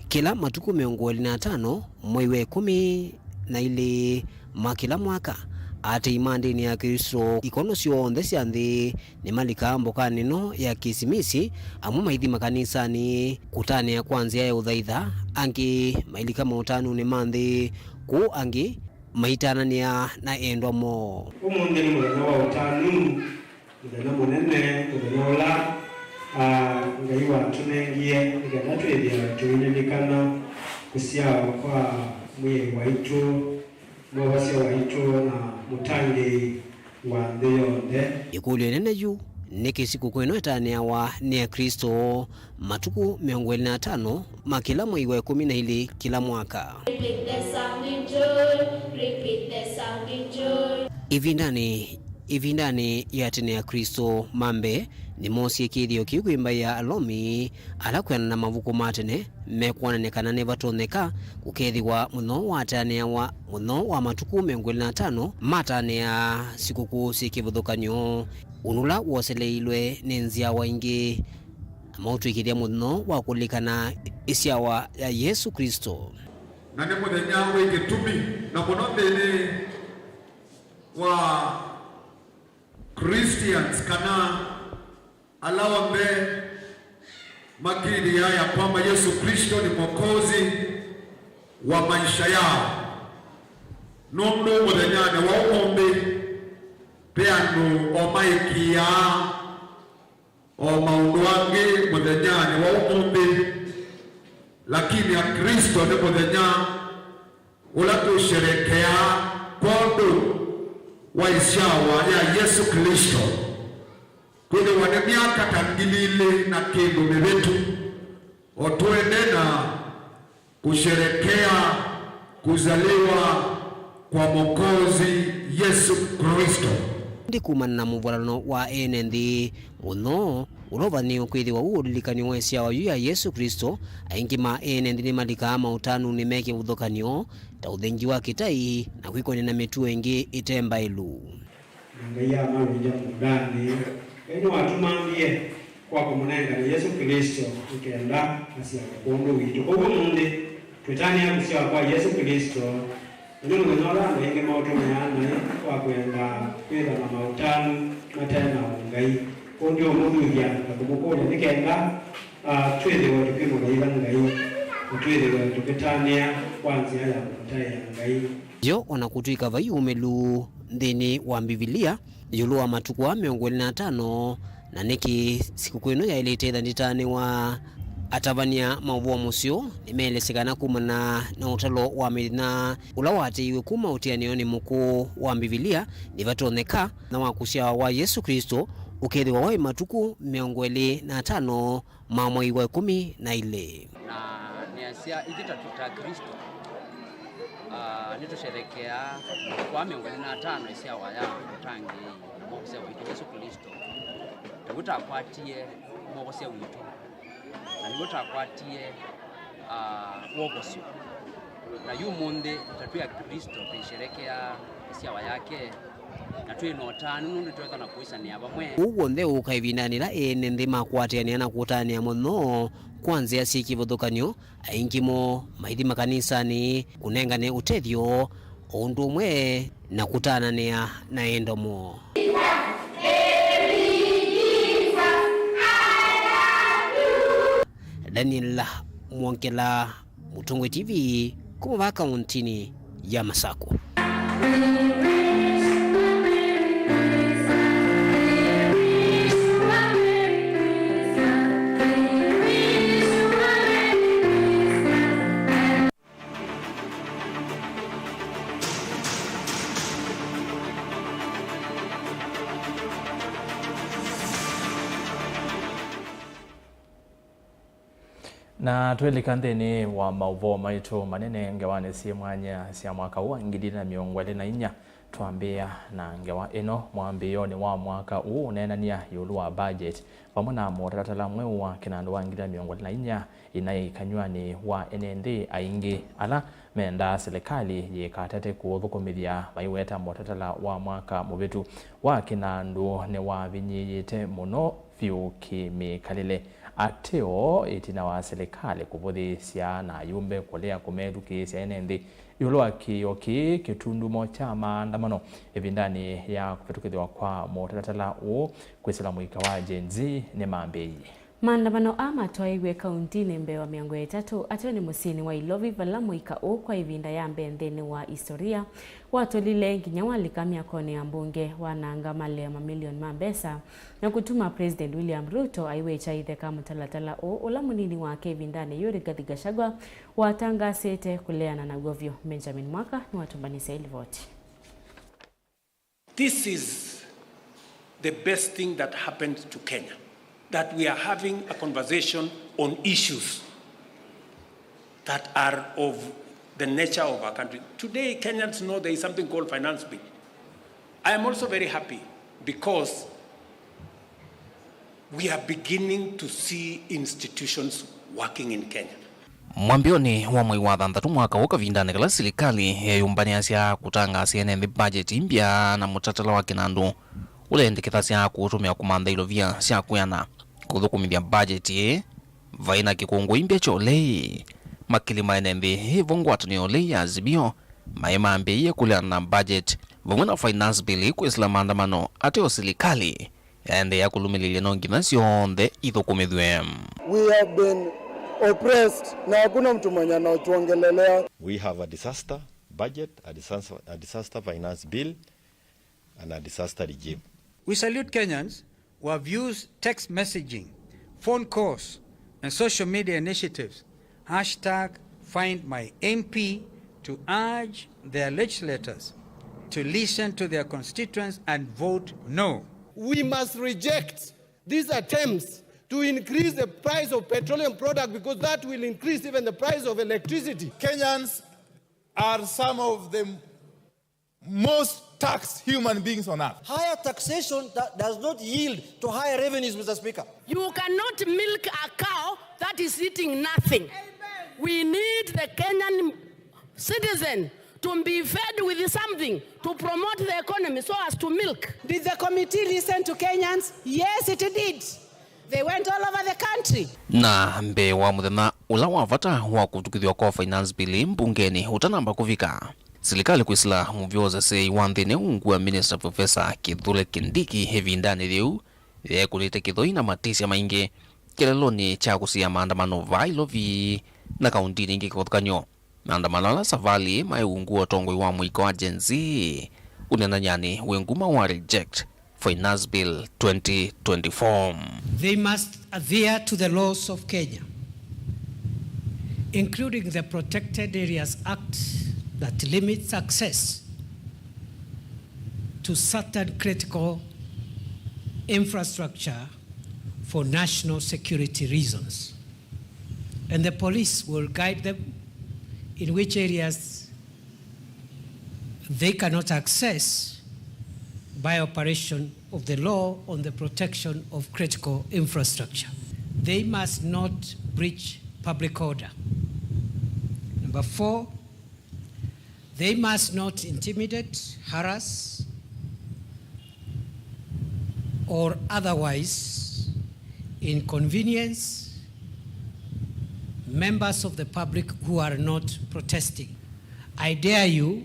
Kĩla matukũ mĩongo ĩlĩ na atano, mwei wa ĩkũmi na ilĩ ma kĩla mwaka, atei ma ndĩni ya Kĩklĩsto ikono syonthe sya nthĩ nĩmalikaa mbokanĩ ĩno ya Kĩsimisi, amwe maithi makanisanĩ kũtanĩa kwa nzĩa ya ũthaitha, angĩ mailika maũtanunĩ ma nthĩ, kũu angĩ maitananĩa na endwa moo. Ũmũnthĩ nĩ mũthenya wa ũtanu, mũthenya mũnene, mũthenya ũla, ah, Ngai watũnengie nĩ kenda twĩthĩe tũililikana kũsyawa kwa Mwĩai waitũ, Mwovosya waitũ na Mũtangĩĩi wa nthĩ yonthe. Ĩkũlyo ĩnene yu, nĩkĩ sikũkũ ĩno ĩtanĩawa nĩ Aklĩsto matukũ mĩongo ĩlĩ na atano ma kĩla mwei wa ĩkũmi na ilĩ kĩla mwaka? Repeat the sounding tune, repeat the sounding tune. Ĩvindanĩ, ĩvindanĩ ya tene Aklĩsto ma mbee nĩmoosie kĩthĩo kĩu kwĩ mbaĩ ya Alomi, ala kwĩanana na mavuku ma tene, mekwonany'a kana nĩvatonyeka kũkethĩwa mũthenya ũũ watanĩawa, mũthenya wa matukũ mĩongo ĩlĩ na atano matanĩaa sikũkũ syĩ kĩvathũkany'o, ũndũ ũla woseleilwe nĩ nzyawa ingĩ, na maũtw'ĩkĩthya mũthenya wa kũlilikana ĩsyawa ya Yesũ Klĩsto. Na nĩ mũthenya wĩ kĩtumi, na mũno nthĩnĩ wa Christians, kana ala onthe makĩlĩaa ya kwamba Yesu Kristo ni Mwokozi wa maisha yao. Nũndũ mũthenyanĩ wa ũmũnthĩ, ve andũ o maĩkĩĩaa o maũndũ angĩ mũthenyanĩ wa ũmũnthĩ, lakini Aklĩsto nĩ mũthenya ũla tũsherekeaa kwondũ wa ĩsyawa ya Yesũ Klĩsto. Kwĩthĩwa nĩ myaka ta ngili ilĩ na kĩndũ mĩvĩtu, o tũendee na kusherekea kuzaliwa kwa Mwokozi Yesu Kristo. Ĩndĩ kumana na mũvalano wa ene nthĩ mũno ũla ũvanĩĩwe kwĩthĩwa wĩ ũlilikany'o wa ĩsyawa yu ya Yesũ Klĩsto, aingĩ ma ene nthĩ nĩmalikaa maũtanunĩ me kĩvathũkany'o, ta ũthengi wa kĩtai na kwĩkony'a na mĩtuo ĩngĩ ĩte mbaĩlu. Na Ngai amalũngya mũũndanĩ. Ngai nĩwatũmambie kwa kũmũnengane Yesũ Klĩsto nĩ kenda asyawe kwondũ witũ. Kwoou ũmũnthĩ, twĩtanĩa kũsyawa kwa Yesũ Klĩsto, na nĩ mũthenya ũla andũ aingĩ maũtũmĩaa naĩ kwa kwenda kwĩthwa na maũtanu mate na ũngai. Kwoou ndiũmũthuthya na kũmũkũlya nĩ kenda, ah, twĩthĩwe tũkĩmũthaitha Ngai, na twĩthĩwe tũkĩtanĩa kwa nzĩa ya kũmũtaĩa Ngai. Yo, o na kũtw'ĩka vai ũmĩlu nthĩnĩ wa Mbivilia ĩũlũ wa matukũ aa mĩongo ĩlĩ na atano, na nĩkĩ sikũkũ ĩno yaĩlĩte ĩthanditanĩwa, atavany'a maũvoo mũseo nĩmeelesya kana kumana na ũtalo wa mĩthenya ũla waatĩĩiwe kuma ũtianĩonĩ mũkũũ wa Mbivilia, nĩvatonyeka na wa kũsyawa wa Yesũ Klĩsto ũkethĩwa waĩ matukũ mĩongo ĩlĩ na atano ma mwei wa ĩkũmi na ilĩ. Na nĩasya, ithyĩ ta, ta Aklĩsto, Ah, nĩtũsherekeaa matukũ aa mĩongo ĩlĩ na atano ĩsyawa ya Mũtangĩĩi na Mwovosya waitũ Yesũ Klĩsto. Nĩw'o twakwatie Mwovosya witũ, na nĩw'o twakwatie, ah, wovosyo. Na yu ũmũnthĩ, ta twĩ Aklĩsto, tũisherekeaa ĩsyawa yake, na twĩ na ũtanu nũndũ twethwa na kũisanĩa vamwe. Ũu w'onthe ũũka ĩvindanĩ yĩla ene nthĩ makũatĩanĩa na kũtanĩa mũno kwa nzĩa syĩ kĩvathũkany'o, aingĩ moo maithi makanisanĩ kũnengane ũtethyo o ũndũ ũmwe na kũtananĩa na endo moo. Daniel Mwongela, Mũtongoi T V, kuma vaa kauntinĩ ya Masakũ. Na twĩlika nthĩnĩ wa maũvoo maitũ manene ngewanĩ syĩ mwanya sya mwaka ũũ wa ngili na mĩongo ĩlĩ na inya, twambĩĩa na ngewa ĩno. Mwambĩĩonĩ wa mwaka ũũ ũneenany'a ĩũlũ wa budget vamwe na mũtalatala mweũ wa kĩnandũ wa ngili na mĩongo ĩlĩ na inya, ĩnaĩ kanyw'anĩ wa ene nthĩ aingĩ ala mendaa silikalĩ yĩkatate kũũthũkũmĩthya maiweta mũtalatala wa mwaka mũvĩtu wa kĩnandũ nĩwavinyĩĩĩte mũno vyũ kĩ-mĩkalĩle. Ateo, ĩtina wa silikalĩ kũvũthĩĩsya na ayumbe kũlea kũmethukĩĩsya ene nthĩ ĩũlũ wa kĩĩo kĩĩ kĩtundumo kya maandamano ĩvindanĩ ya kũvĩtũkĩthw'a kwa mũtalatala ũũ kwĩsĩla mũika wa Gen Z nĩmambĩĩie. Maandamano aa matwaĩiw'e kauntinĩ mbee wa mĩongo ĩtatũ, ateo nĩ mũsyĩnĩ wa Ilovi, vala mũika ũũ kwa ĩvinda ya mbee nthĩnĩ wa istoria watũlile nginya walika myakonĩ ya mbunge, wananga malea mamilioni ma mbesa, na kũtuma President William Ruto aiwĩkya itheka mũtalatala ũũ ũla mũnini wake ĩvindanĩ yĩu Rigathi Gachagua watangaasĩte kũleana naw'o vyũ. Benjamin Mwaka nĩwatũmbanĩsya ĩlivoti. This is the best thing that happened to Kenya, that we are having a conversation on issues that are of the nature of our country. Today, Kenyans know there is something called Finance Bill. I am also very happy because we are beginning to see institutions working in Kenya. Mwambĩonĩ wa mwei wa thanthatũ mwaka ũũ, kavindanĩ kala silikalĩ yeeyũmbanĩasya kũtangaasya ene nthĩ budget mbya na mũtalatala wa kĩnandũ ũla ĩndĩ kĩthasya kũũtũmĩa kũmantha ilovia sya kwĩana kũthũkũmĩthya budget ĩĩ, vaĩ na kĩkũngũ mbya kya ũlei. Makili ma ene nthĩ ĩvo ngwatanĩo ya ũlei ya Azimio maĩ mambĩĩie kũleana na budget vamwe na finance bill kwĩsĩla maandamano ateo silikalĩ yaendeea kũlũmĩlĩlya no nginya syonthe ithũkũmĩthw'e. We have been oppressed na hakuna mtu mwenye anatuongelelea. We have a disaster budget, a disaster, a disaster finance bill, and a disaster regime. We salute Kenyans who have used text messaging, phone calls, and social media initiatives hashtag find my M P to urge their legislators to listen to their constituents and vote no. We must reject these attempts to increase the price of petroleum product because that will increase even the price of electricity. Kenyans are some of the most taxed human beings on earth. Higher taxation that does not yield to higher revenues, Mister Speaker. You cannot milk a cow that is eating nothing. We need the Kenyan citizen to be fed with something to promote the economy so as to milk. Did the committee listen to Kenyans? Yes, it did. They went all over the country. Na mbee wa mũthenya ũla wa vata wa kũtukĩthw'a kwa finance bill mbungenĩ ũtanamba kũvika, silikalĩ kwĩsĩla mũvyo ũseseei wa nthĩnĩ ungu wa Minister Professor Kithure Kindiki ĩvindanĩ yĩu yeekũlĩte kĩthoi na matisya maingĩ kĩlelonĩ kya kũsiĩa maandamano vaa Ilovi na kauntinĩ ingĩ kĩvathũkany'o. Maandamano ala savalĩ maĩ ungu wa ũtongoi wa mũika wa Gen Z, ũnenanyanĩ wĩ nguma wa Reject Finance Bill twenty twenty-four. They must adhere to the laws of Kenya, including the Protected Areas Act that limits access to certain critical infrastructure for national security reasons. And the police will guide them in which areas They cannot access by operation of the law on the protection of critical infrastructure. They must not breach public order. Number four, they must not intimidate, harass, or otherwise inconvenience members of the public who are not protesting. I dare you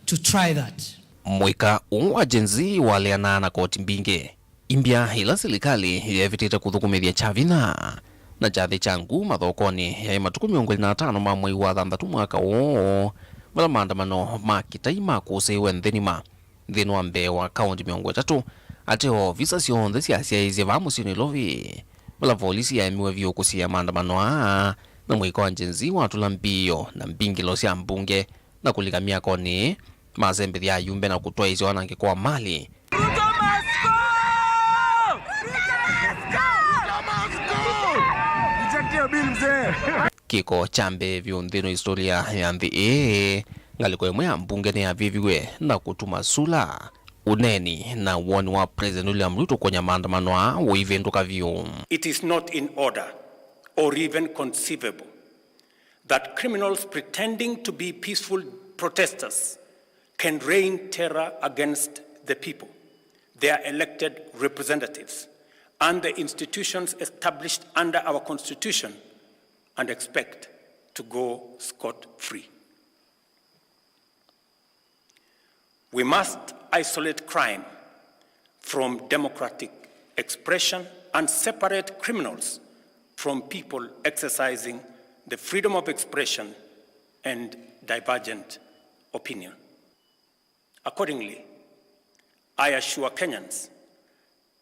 to try that. Mũika ũũ wa Gen Z waleanaa na koti mbingĩ. Imbya ĩla silikalĩ yeevĩtĩte kũthũkũmĩthya kya vinya na kyathĩ kya nguu mathokonĩ yaĩ matukũ mĩongo ĩlĩ na atano ma mwei wa thanthatũ mwaka ũũ, vala maandamano ma kĩtai makũsĩĩwe nthĩ nima nthĩnĩ wa mbee wa kaũnti mĩongo ĩtatũ, ateo visa syonthe syasyaĩĩsye vaa mũsyĩ Nairobi, vala volisi yaemiwe vyũ kũsiĩĩa maandamano aa, na mũika wa Gen Z watũla mbio na mbingĩlo sya mbunge na kũlika myakonĩ, masembethya ayumbe na kũtwaĩĩsya wanangĩko wa mali. Ruto must go! Ruto must go! Reject your bill, mzee. Kĩko kya mbee vyũ nthĩnĩ wa historia ya nthĩ ĩĩ, ngalĩko ĩmwe ya mbunge nĩyavĩviw'e na kũtuma sula, ũneeni na woni wa President William Ruto kũnya maandamano aa ũivĩndũka vyũ. It is not in order or even conceivable that criminals pretending to be peaceful protesters can rain terror against the people, their elected representatives, and the institutions established under our Constitution and expect to go scot-free. We must isolate crime from democratic expression and separate criminals from people exercising the freedom of expression and divergent opinion. Accordingly, I assure Kenyans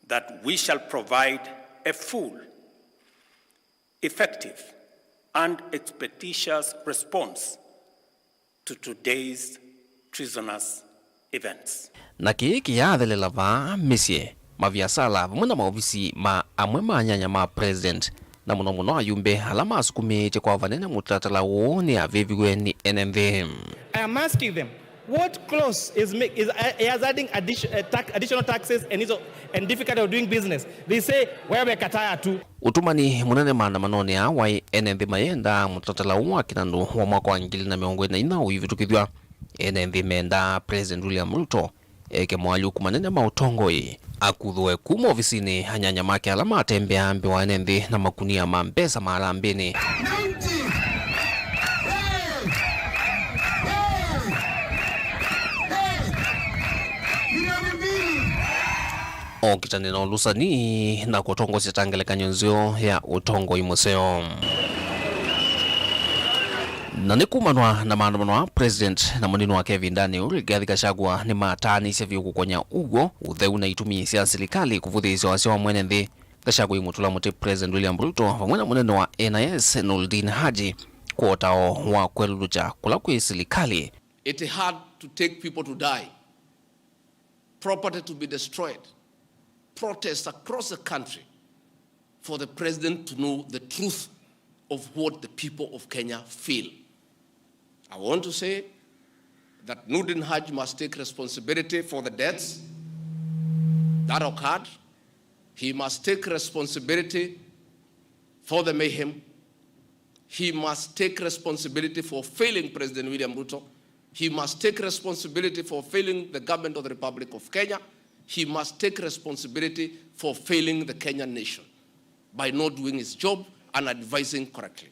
that we shall provide a full, effective, and expeditious response to today's treasonous events. Na kĩĩ kĩyathelela vaa mĩsyĩ, maviasala, vamwe na maovisi ma amwe ma anyanya ma President, na mũno mũno ayumbe ala masukumĩĩtye kwa vanene mũtalatala ũũ nĩyavĩviw'e nĩ ene nthĩ. I am asking them, what clause is, make, is, uh, is adding addition, uh, tax, additional taxes and, is, and difficulty of doing business? They say, wewe kataya tu. Ũtũmani mũnene maandamanonĩ aa waĩ ene nthĩ mayendaa mũtalatala ũũ wa kĩnandũ wa mwaka wa ngili na mĩongo ĩlĩ na inya ũivĩtũkĩthw'a. Ene nthĩ mendaa President William Ruto eke moalyũku manene ma ũtongoi, akuthũe kuma ovisinĩ anyanya make ala matembeaa mbee wa ene nthĩ na makunia ma mbesa ma harambĩnĩ. Okitane na ũlũsani na kũtongosya ta ngelekany'o nzeo ya ũtongoi mũseo. Na nĩ kumanwa na maandamano aa, President na mũnini wake ĩvindanĩ yĩu, Rigathi Gachagua, nĩmataanĩisye vyũ kũkonya ũw'o, ũtheu na itumi sya silikalĩ kũvũthĩĩsya wasya wa mwene nthĩ. Gachagua aimũtũla mũtĩ President William Ruto vamwe na mũnene wa N I S Noordin Haji kwa ũtao wa kwelũlũkya kũla kwĩ silikalĩ. It hard to take people to die, property to be destroyed, protests across the country for the president to know the truth of what the people of Kenya feel. I want to say that Noordin Haji must take responsibility for the deaths that occurred. He must take responsibility for the mayhem. He must take responsibility for failing President William Ruto. He must take responsibility for failing the government of the Republic of Kenya. He must take responsibility for failing the Kenyan nation by not doing his job and advising correctly.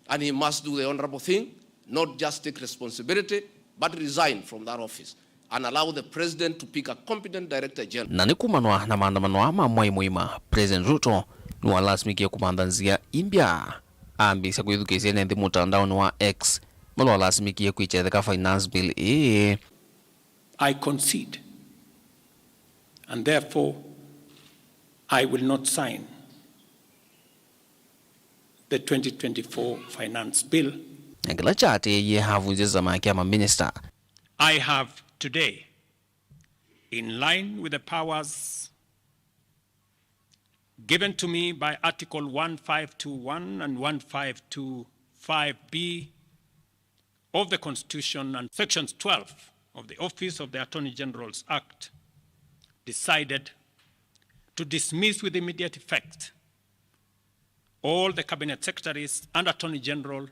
And he must do the honorable thing, not just take responsibility, but resign from that office and allow the president to pick a competent director general. Na nĩ kumanwa na maandamano aa ma mwai mũima, President Ruto nĩwalasimĩkie kũmantha nzĩa imbya, ambĩĩsya kwĩthukĩĩsya ene nthĩ mũtandaonĩ wa X, vala walasimĩkie kwĩkyetheka finance bill ĩĩ. I concede, and therefore I will not sign the twenty twenty-four finance bill. Na kĩla kyaatĩĩie avunzye kyama kya maminista. I have today, in line with the powers given to me by Article one five two one and one five two five B of the Constitution and Sections twelve of the Office of the Attorney General's Act, decided to dismiss with immediate effect all the cabinet secretaries and Attorney General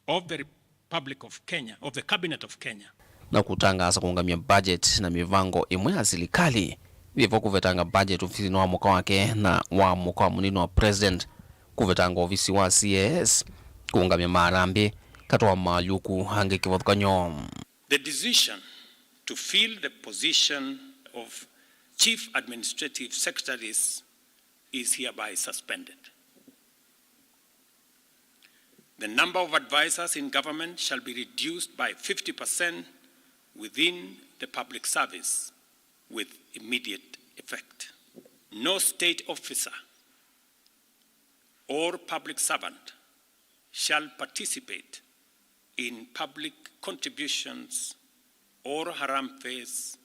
of the Republic of Kenya, of the Cabinet of Kenya. Na kũtangaasa kũũngamya budget na mĩvango ĩmwe ya silikalĩ, yĩvo kũvetanga budget ofisinĩ wa mũka wake na wa mũka wa mũnini wa president, kũvetanga ovisi wa C A S, kũũngamya maarambĩ, katoa maalyũku angĩ kĩvathũkany'o. The decision to fill the position of Chief Administrative Secretaries is hereby suspended. The number of advisors in government shall be reduced by fifty percent within the public service with immediate effect. No state officer or public servant shall participate in public contributions or harambees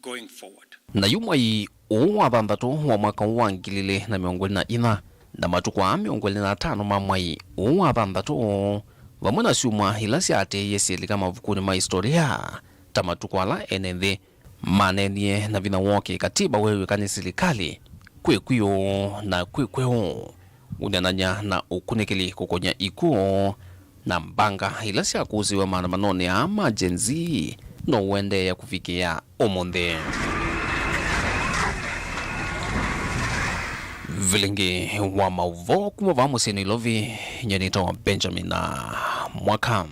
going forward. Na yu mwai ũũ wa thanthatũ wa mwaka ũũ wa ngili ilĩ na mĩongo ĩlĩ na inya, na matukũ aa mĩongo ĩlĩ na atano ma mwai ũũ wa thanthatũ, vamwe na syumwa ila syaatĩĩie syĩlika mavukunĩ ma historia, ta matukũ ala ene nthĩ maneenie na vinya woo kĩkatiba weew'ĩka nĩ silikalĩ, kwĩ kwĩũ na kwĩ kweũ, ũneenany'a na ũkunĩkĩli kũkony'a ikw'ũ, na mbanga ila syakũsĩwe maandamanonĩ aa ma Gen Z no ũendeea kũvikĩa ũmũnthĩ. Vilingĩ wa maũvoo kuma vaa mũsyĩ Nairobi, nyie nĩtawa Benjamin Mwaka.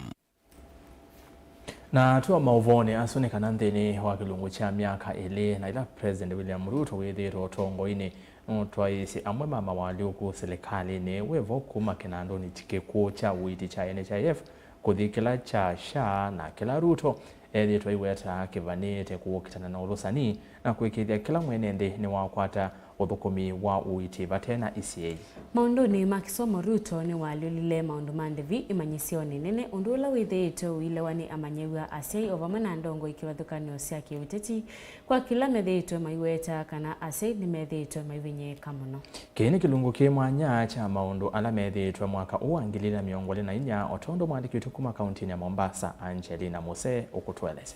Na twĩ o maũvoonĩ asu, nĩ kana nthĩnĩ wa kĩlungu kya myaka ĩlĩ na ĩla President William Ruto wĩthĩĩtwe ũtongoinĩ, nũtwaĩĩsye amwe ma mawalyũku silikalĩnĩ, wĩvo kuma kĩnandũnĩ kĩkũũ kya ũiiti kya N H I F kũthi kĩla kya SHA, na kĩla Ruto ethĩĩtwe aiweta kĩvanĩĩte kũkitana na ũlũsani na kũĩkĩĩthya kĩla mwene nthĩ nĩwakwata ũthũkũmi wa ũiiti vate na isyai. Maũndũnĩ ma kĩsomo, Ruto nĩwaalyũlile maũndũ ma ndĩvi imanyĩsyonĩ nene, ũndũ ũla wĩthĩĩtwe ũilewa nĩ amanyĩw'a, asyai o vamwe na ndongoi kĩvathũkany'o sya kĩũteti, kwa kĩla methĩĩtwe maiweta kana asyai nĩmethĩĩtwe maivinyĩĩka mũno. Kĩĩ nĩ kĩlungu kĩ mwanya kya maũndũ ala methĩĩtwe mwaka ũũ wa ngili ilĩ na mĩongo ĩlĩ na inya, o tondũ mwandĩki witũ kuma kauntinĩ ya Mombasa, Angelina Musee, ũkũtũelesya.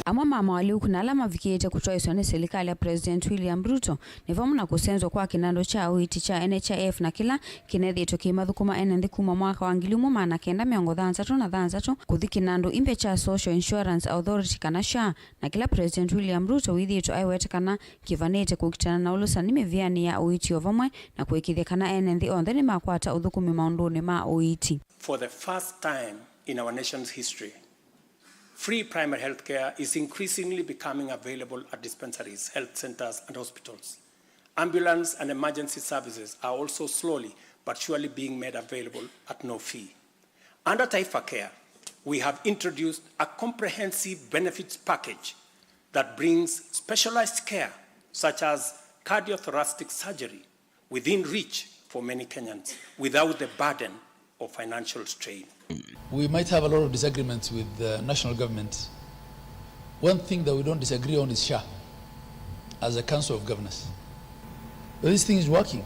Amwe ma mawalyũku na ala mavikĩĩte kũtwaĩswa nĩ silikalĩ ya President William Ruto nĩ vamwe na kũsenzwa kwa kĩnandũ kya ũiiti kya N H I F na kĩla kĩnethĩĩtwe kĩimathũkũma ene nthĩ kuma mwaka wa ngili ĩmwe maana kenda mĩongo thanthatũ na thanthatũ kũthi kĩnandũ imbe kya Social Insurance Authority kana SHA, na kĩla President William Ruto wĩthĩĩtwe aiweta kana kĩvanĩte kũkitana na ũlũsani mĩvĩanĩ ya ũiiti o vamwe na kũĩkĩĩthya kana ene nthĩ onthe nĩmakwata ũthũkũmi maũndũnĩ ma ũiiti. For the first time in our nation's history, free primary health care is increasingly becoming available at dispensaries, health centers, and hospitals. Ambulance and emergency services are also slowly but surely being made available at no fee. Under Taifa Care, we have introduced a comprehensive benefits package that brings specialized care such as cardiothoracic surgery within reach for many Kenyans without the burden of financial strain. We might have a lot of disagreements with the national government. One thing that we don't disagree on is SHA as a Council of Governors. But this thing is working.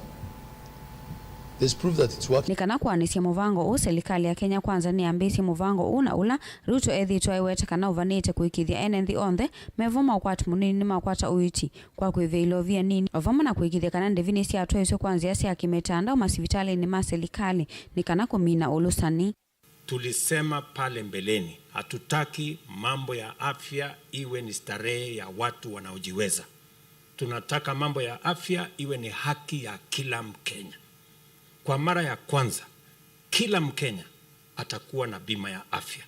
There's proof that it's working. Nĩ kana kũanĩsya mũvango ũũ, silikalĩ ya Kenya Kwanza nĩyambĩĩsye mũvango ũũ na ũla Ruto ethĩĩtwe aiweta kana ũvanĩte kũĩkĩĩthya ene nthĩ onthe me vo ma ũkwati mũnini nĩmakwata ũiiti kwa kwĩvĩa ilovia nini, o vamwe na kũĩkĩĩthya kana ndĩvi nĩsyatwaĩswe kwa nzĩa sya kĩmĩtandao masivitalĩnĩ ma silikalĩ nĩ kana kũmina ũlũsani. Tulisema pale mbeleni, hatutaki mambo ya afya iwe ni starehe ya watu wanaojiweza. Tunataka mambo ya afya iwe ni haki ya kila Mkenya. Kwa mara ya kwanza, kila Mkenya atakuwa na bima ya afya.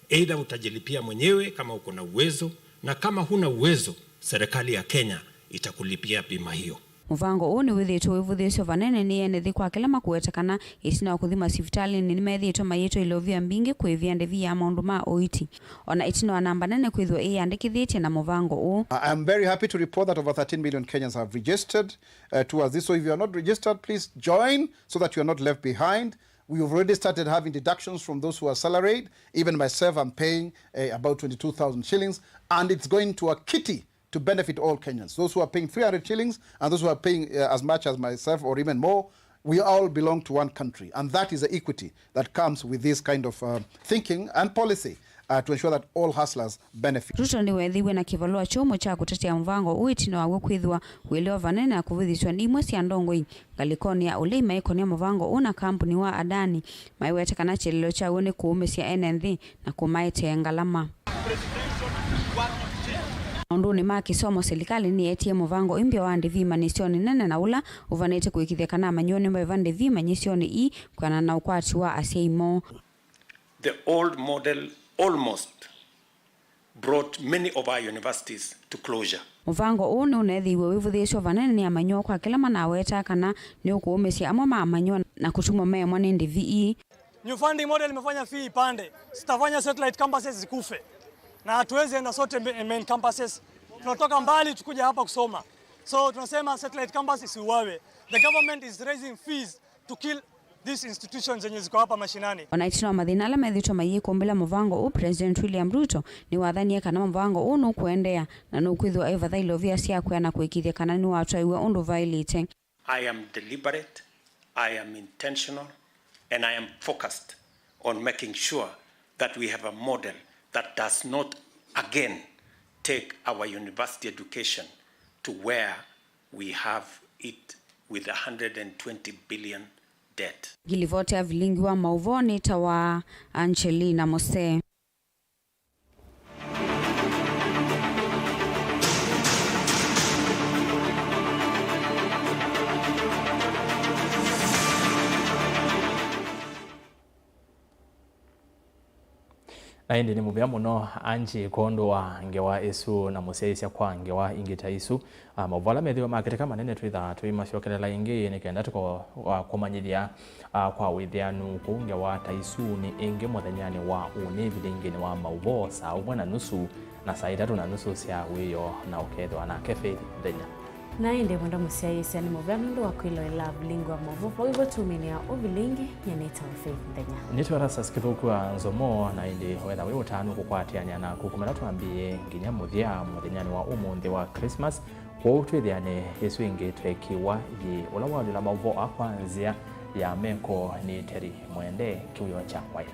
Either utajilipia mwenyewe kama uko na uwezo, na kama huna uwezo, serikali ya Kenya itakulipia bima hiyo. Mũvango ũũ nĩwĩthĩĩtwe wĩvũthĩĩsyo vanene nĩ ene nthĩ kwa kĩla makũweta kana ĩtina wa kũthi masivitalĩnĩ nĩmethĩĩtwe mayĩtwe ilovia mbingĩ kwĩvĩa ndĩvi ya maũndũ ma ũiiti, o na ĩtina wa namba nene kwĩthĩwa ĩyĩandĩkĩthĩtye na mũvango ũũ. I am very happy to report that over thirteen million Kenyans have registered, uh, towards this. So if you are not registered, please join so that you are not left behind. We have already started having deductions from those who are salaried. Even myself, I'm paying, uh, about twenty-two thousand shillings, and it's going to a kitty to benefit all Kenyans. Those who are paying three hundred shillings and those who are paying, uh, as much as myself or even more, We all belong to one country, and that is the equity that comes with this kind of, uh, thinking and policy, uh, to ensure that all hustlers benefit. Ruto nĩweethĩiwe na kĩvalũa kyũmũ kya kũtetea mũvango ũũ ĩtina waw'o kwĩthĩwa wĩleo vanene na kũvĩthĩsw'a nĩ imwe sya ndongoi ngalĩkonĩ ya ũlei maikonia mũvango ũũ na kambuni wa Adani, maiweta kana kyelelo kyaw'o nĩ kũũmĩsya ene nthĩ na kũmaetee ngalama. Maũndũnĩ ma kĩsomo, silikalĩ nĩyeetie mũvango ũũ mbee wa ndĩvi manyĩsyonĩ nene na ũla ũvanĩte kũĩkĩĩthya kana amanyĩw'a nĩmeva ndĩvi manyĩsyonĩ ii kwĩanana na ũkwati wa asyai moo. The old model almost brought many of our universities to closure. Mũvango ũũ nĩũneethĩiwe wĩvũthĩĩsw'a vanene nĩ amanyĩw'a kwa kĩla manawetaa kana nĩũkũũmĩsya amwe ma amanyĩw'a na kũtuma meemwa nĩ ndĩvi ii. New funding model imefanya fee ipande. Zitafanya satellite campuses zikufe. Na hatuwezi enda sote ma-, main campuses. Tunatoka mbali tukuje hapa kusoma. So tunasema satellite campus isiuawe. The government is raising fees to kill these institutions zenye ziko hapa mashinani. Ona ĩtina wa mathĩna ala methĩĩtwe mayĩkũmbĩla mũvango ũũ, President William Ruto nĩwathanie kana mũvango ũũ nũkũendeea na nũkwĩthĩwa ĩvatha ilovia sya kwĩa na kũĩkĩĩthya kana nĩwatwaiwe ũndũ vaĩlĩte. I am deliberate, I am intentional, and I am focused on making sure that we have a model that does not again take our university education to where we have it with a hundred and twenty billion debt. Ngilivoti ya vilingi wa maũvoo nĩtawa Angelina Mose. Na ĩndĩ nĩ mũvea mũno Angie kwondũ wa ngewa ĩsu na mũsyaĩĩsya kwa ngewa ingĩ ta isu. Ah, maũvoo ala methĩwa makĩtĩka manene twĩthaa tũimasyokelela ĩngĩ nĩ kenda tũko-, ah, kũmanyĩthya, ah, kwa wĩthĩanu kũu ngewa ta isu nĩ ĩngĩ mũthenyanĩ wa ũnĩ vilinginĩ wa maũvoo saa ũmwe na nusu na saa itatũ na nusu sya wĩoo na ũkethĩwa nake Faith Nthenya. Na ĩndĩ mwenda mũsyaĩĩsya nĩ mũvea nũndũ wa kwĩloela vilingi wa maũvoo vau ĩvo tũminĩa ũvilingi. Nyie nĩtawa Faith Nthenya. Nĩtwa Erastus Kĩthũku wa Nzomo, na ĩndĩ wetha wĩ ũtanu kũkwatĩanĩa naku kuma ĩla twambĩĩe nginya mũthya mũthenyanĩ wa ũmũnthĩ wa Christmas. Kwoou twĩthĩane ĩsu ĩngĩ tweekĩwa yĩ ũla walyũla maũvoo kwa nzĩa ya meko nĩ Terry Mwende kĩwĩoo kya kwaĩla.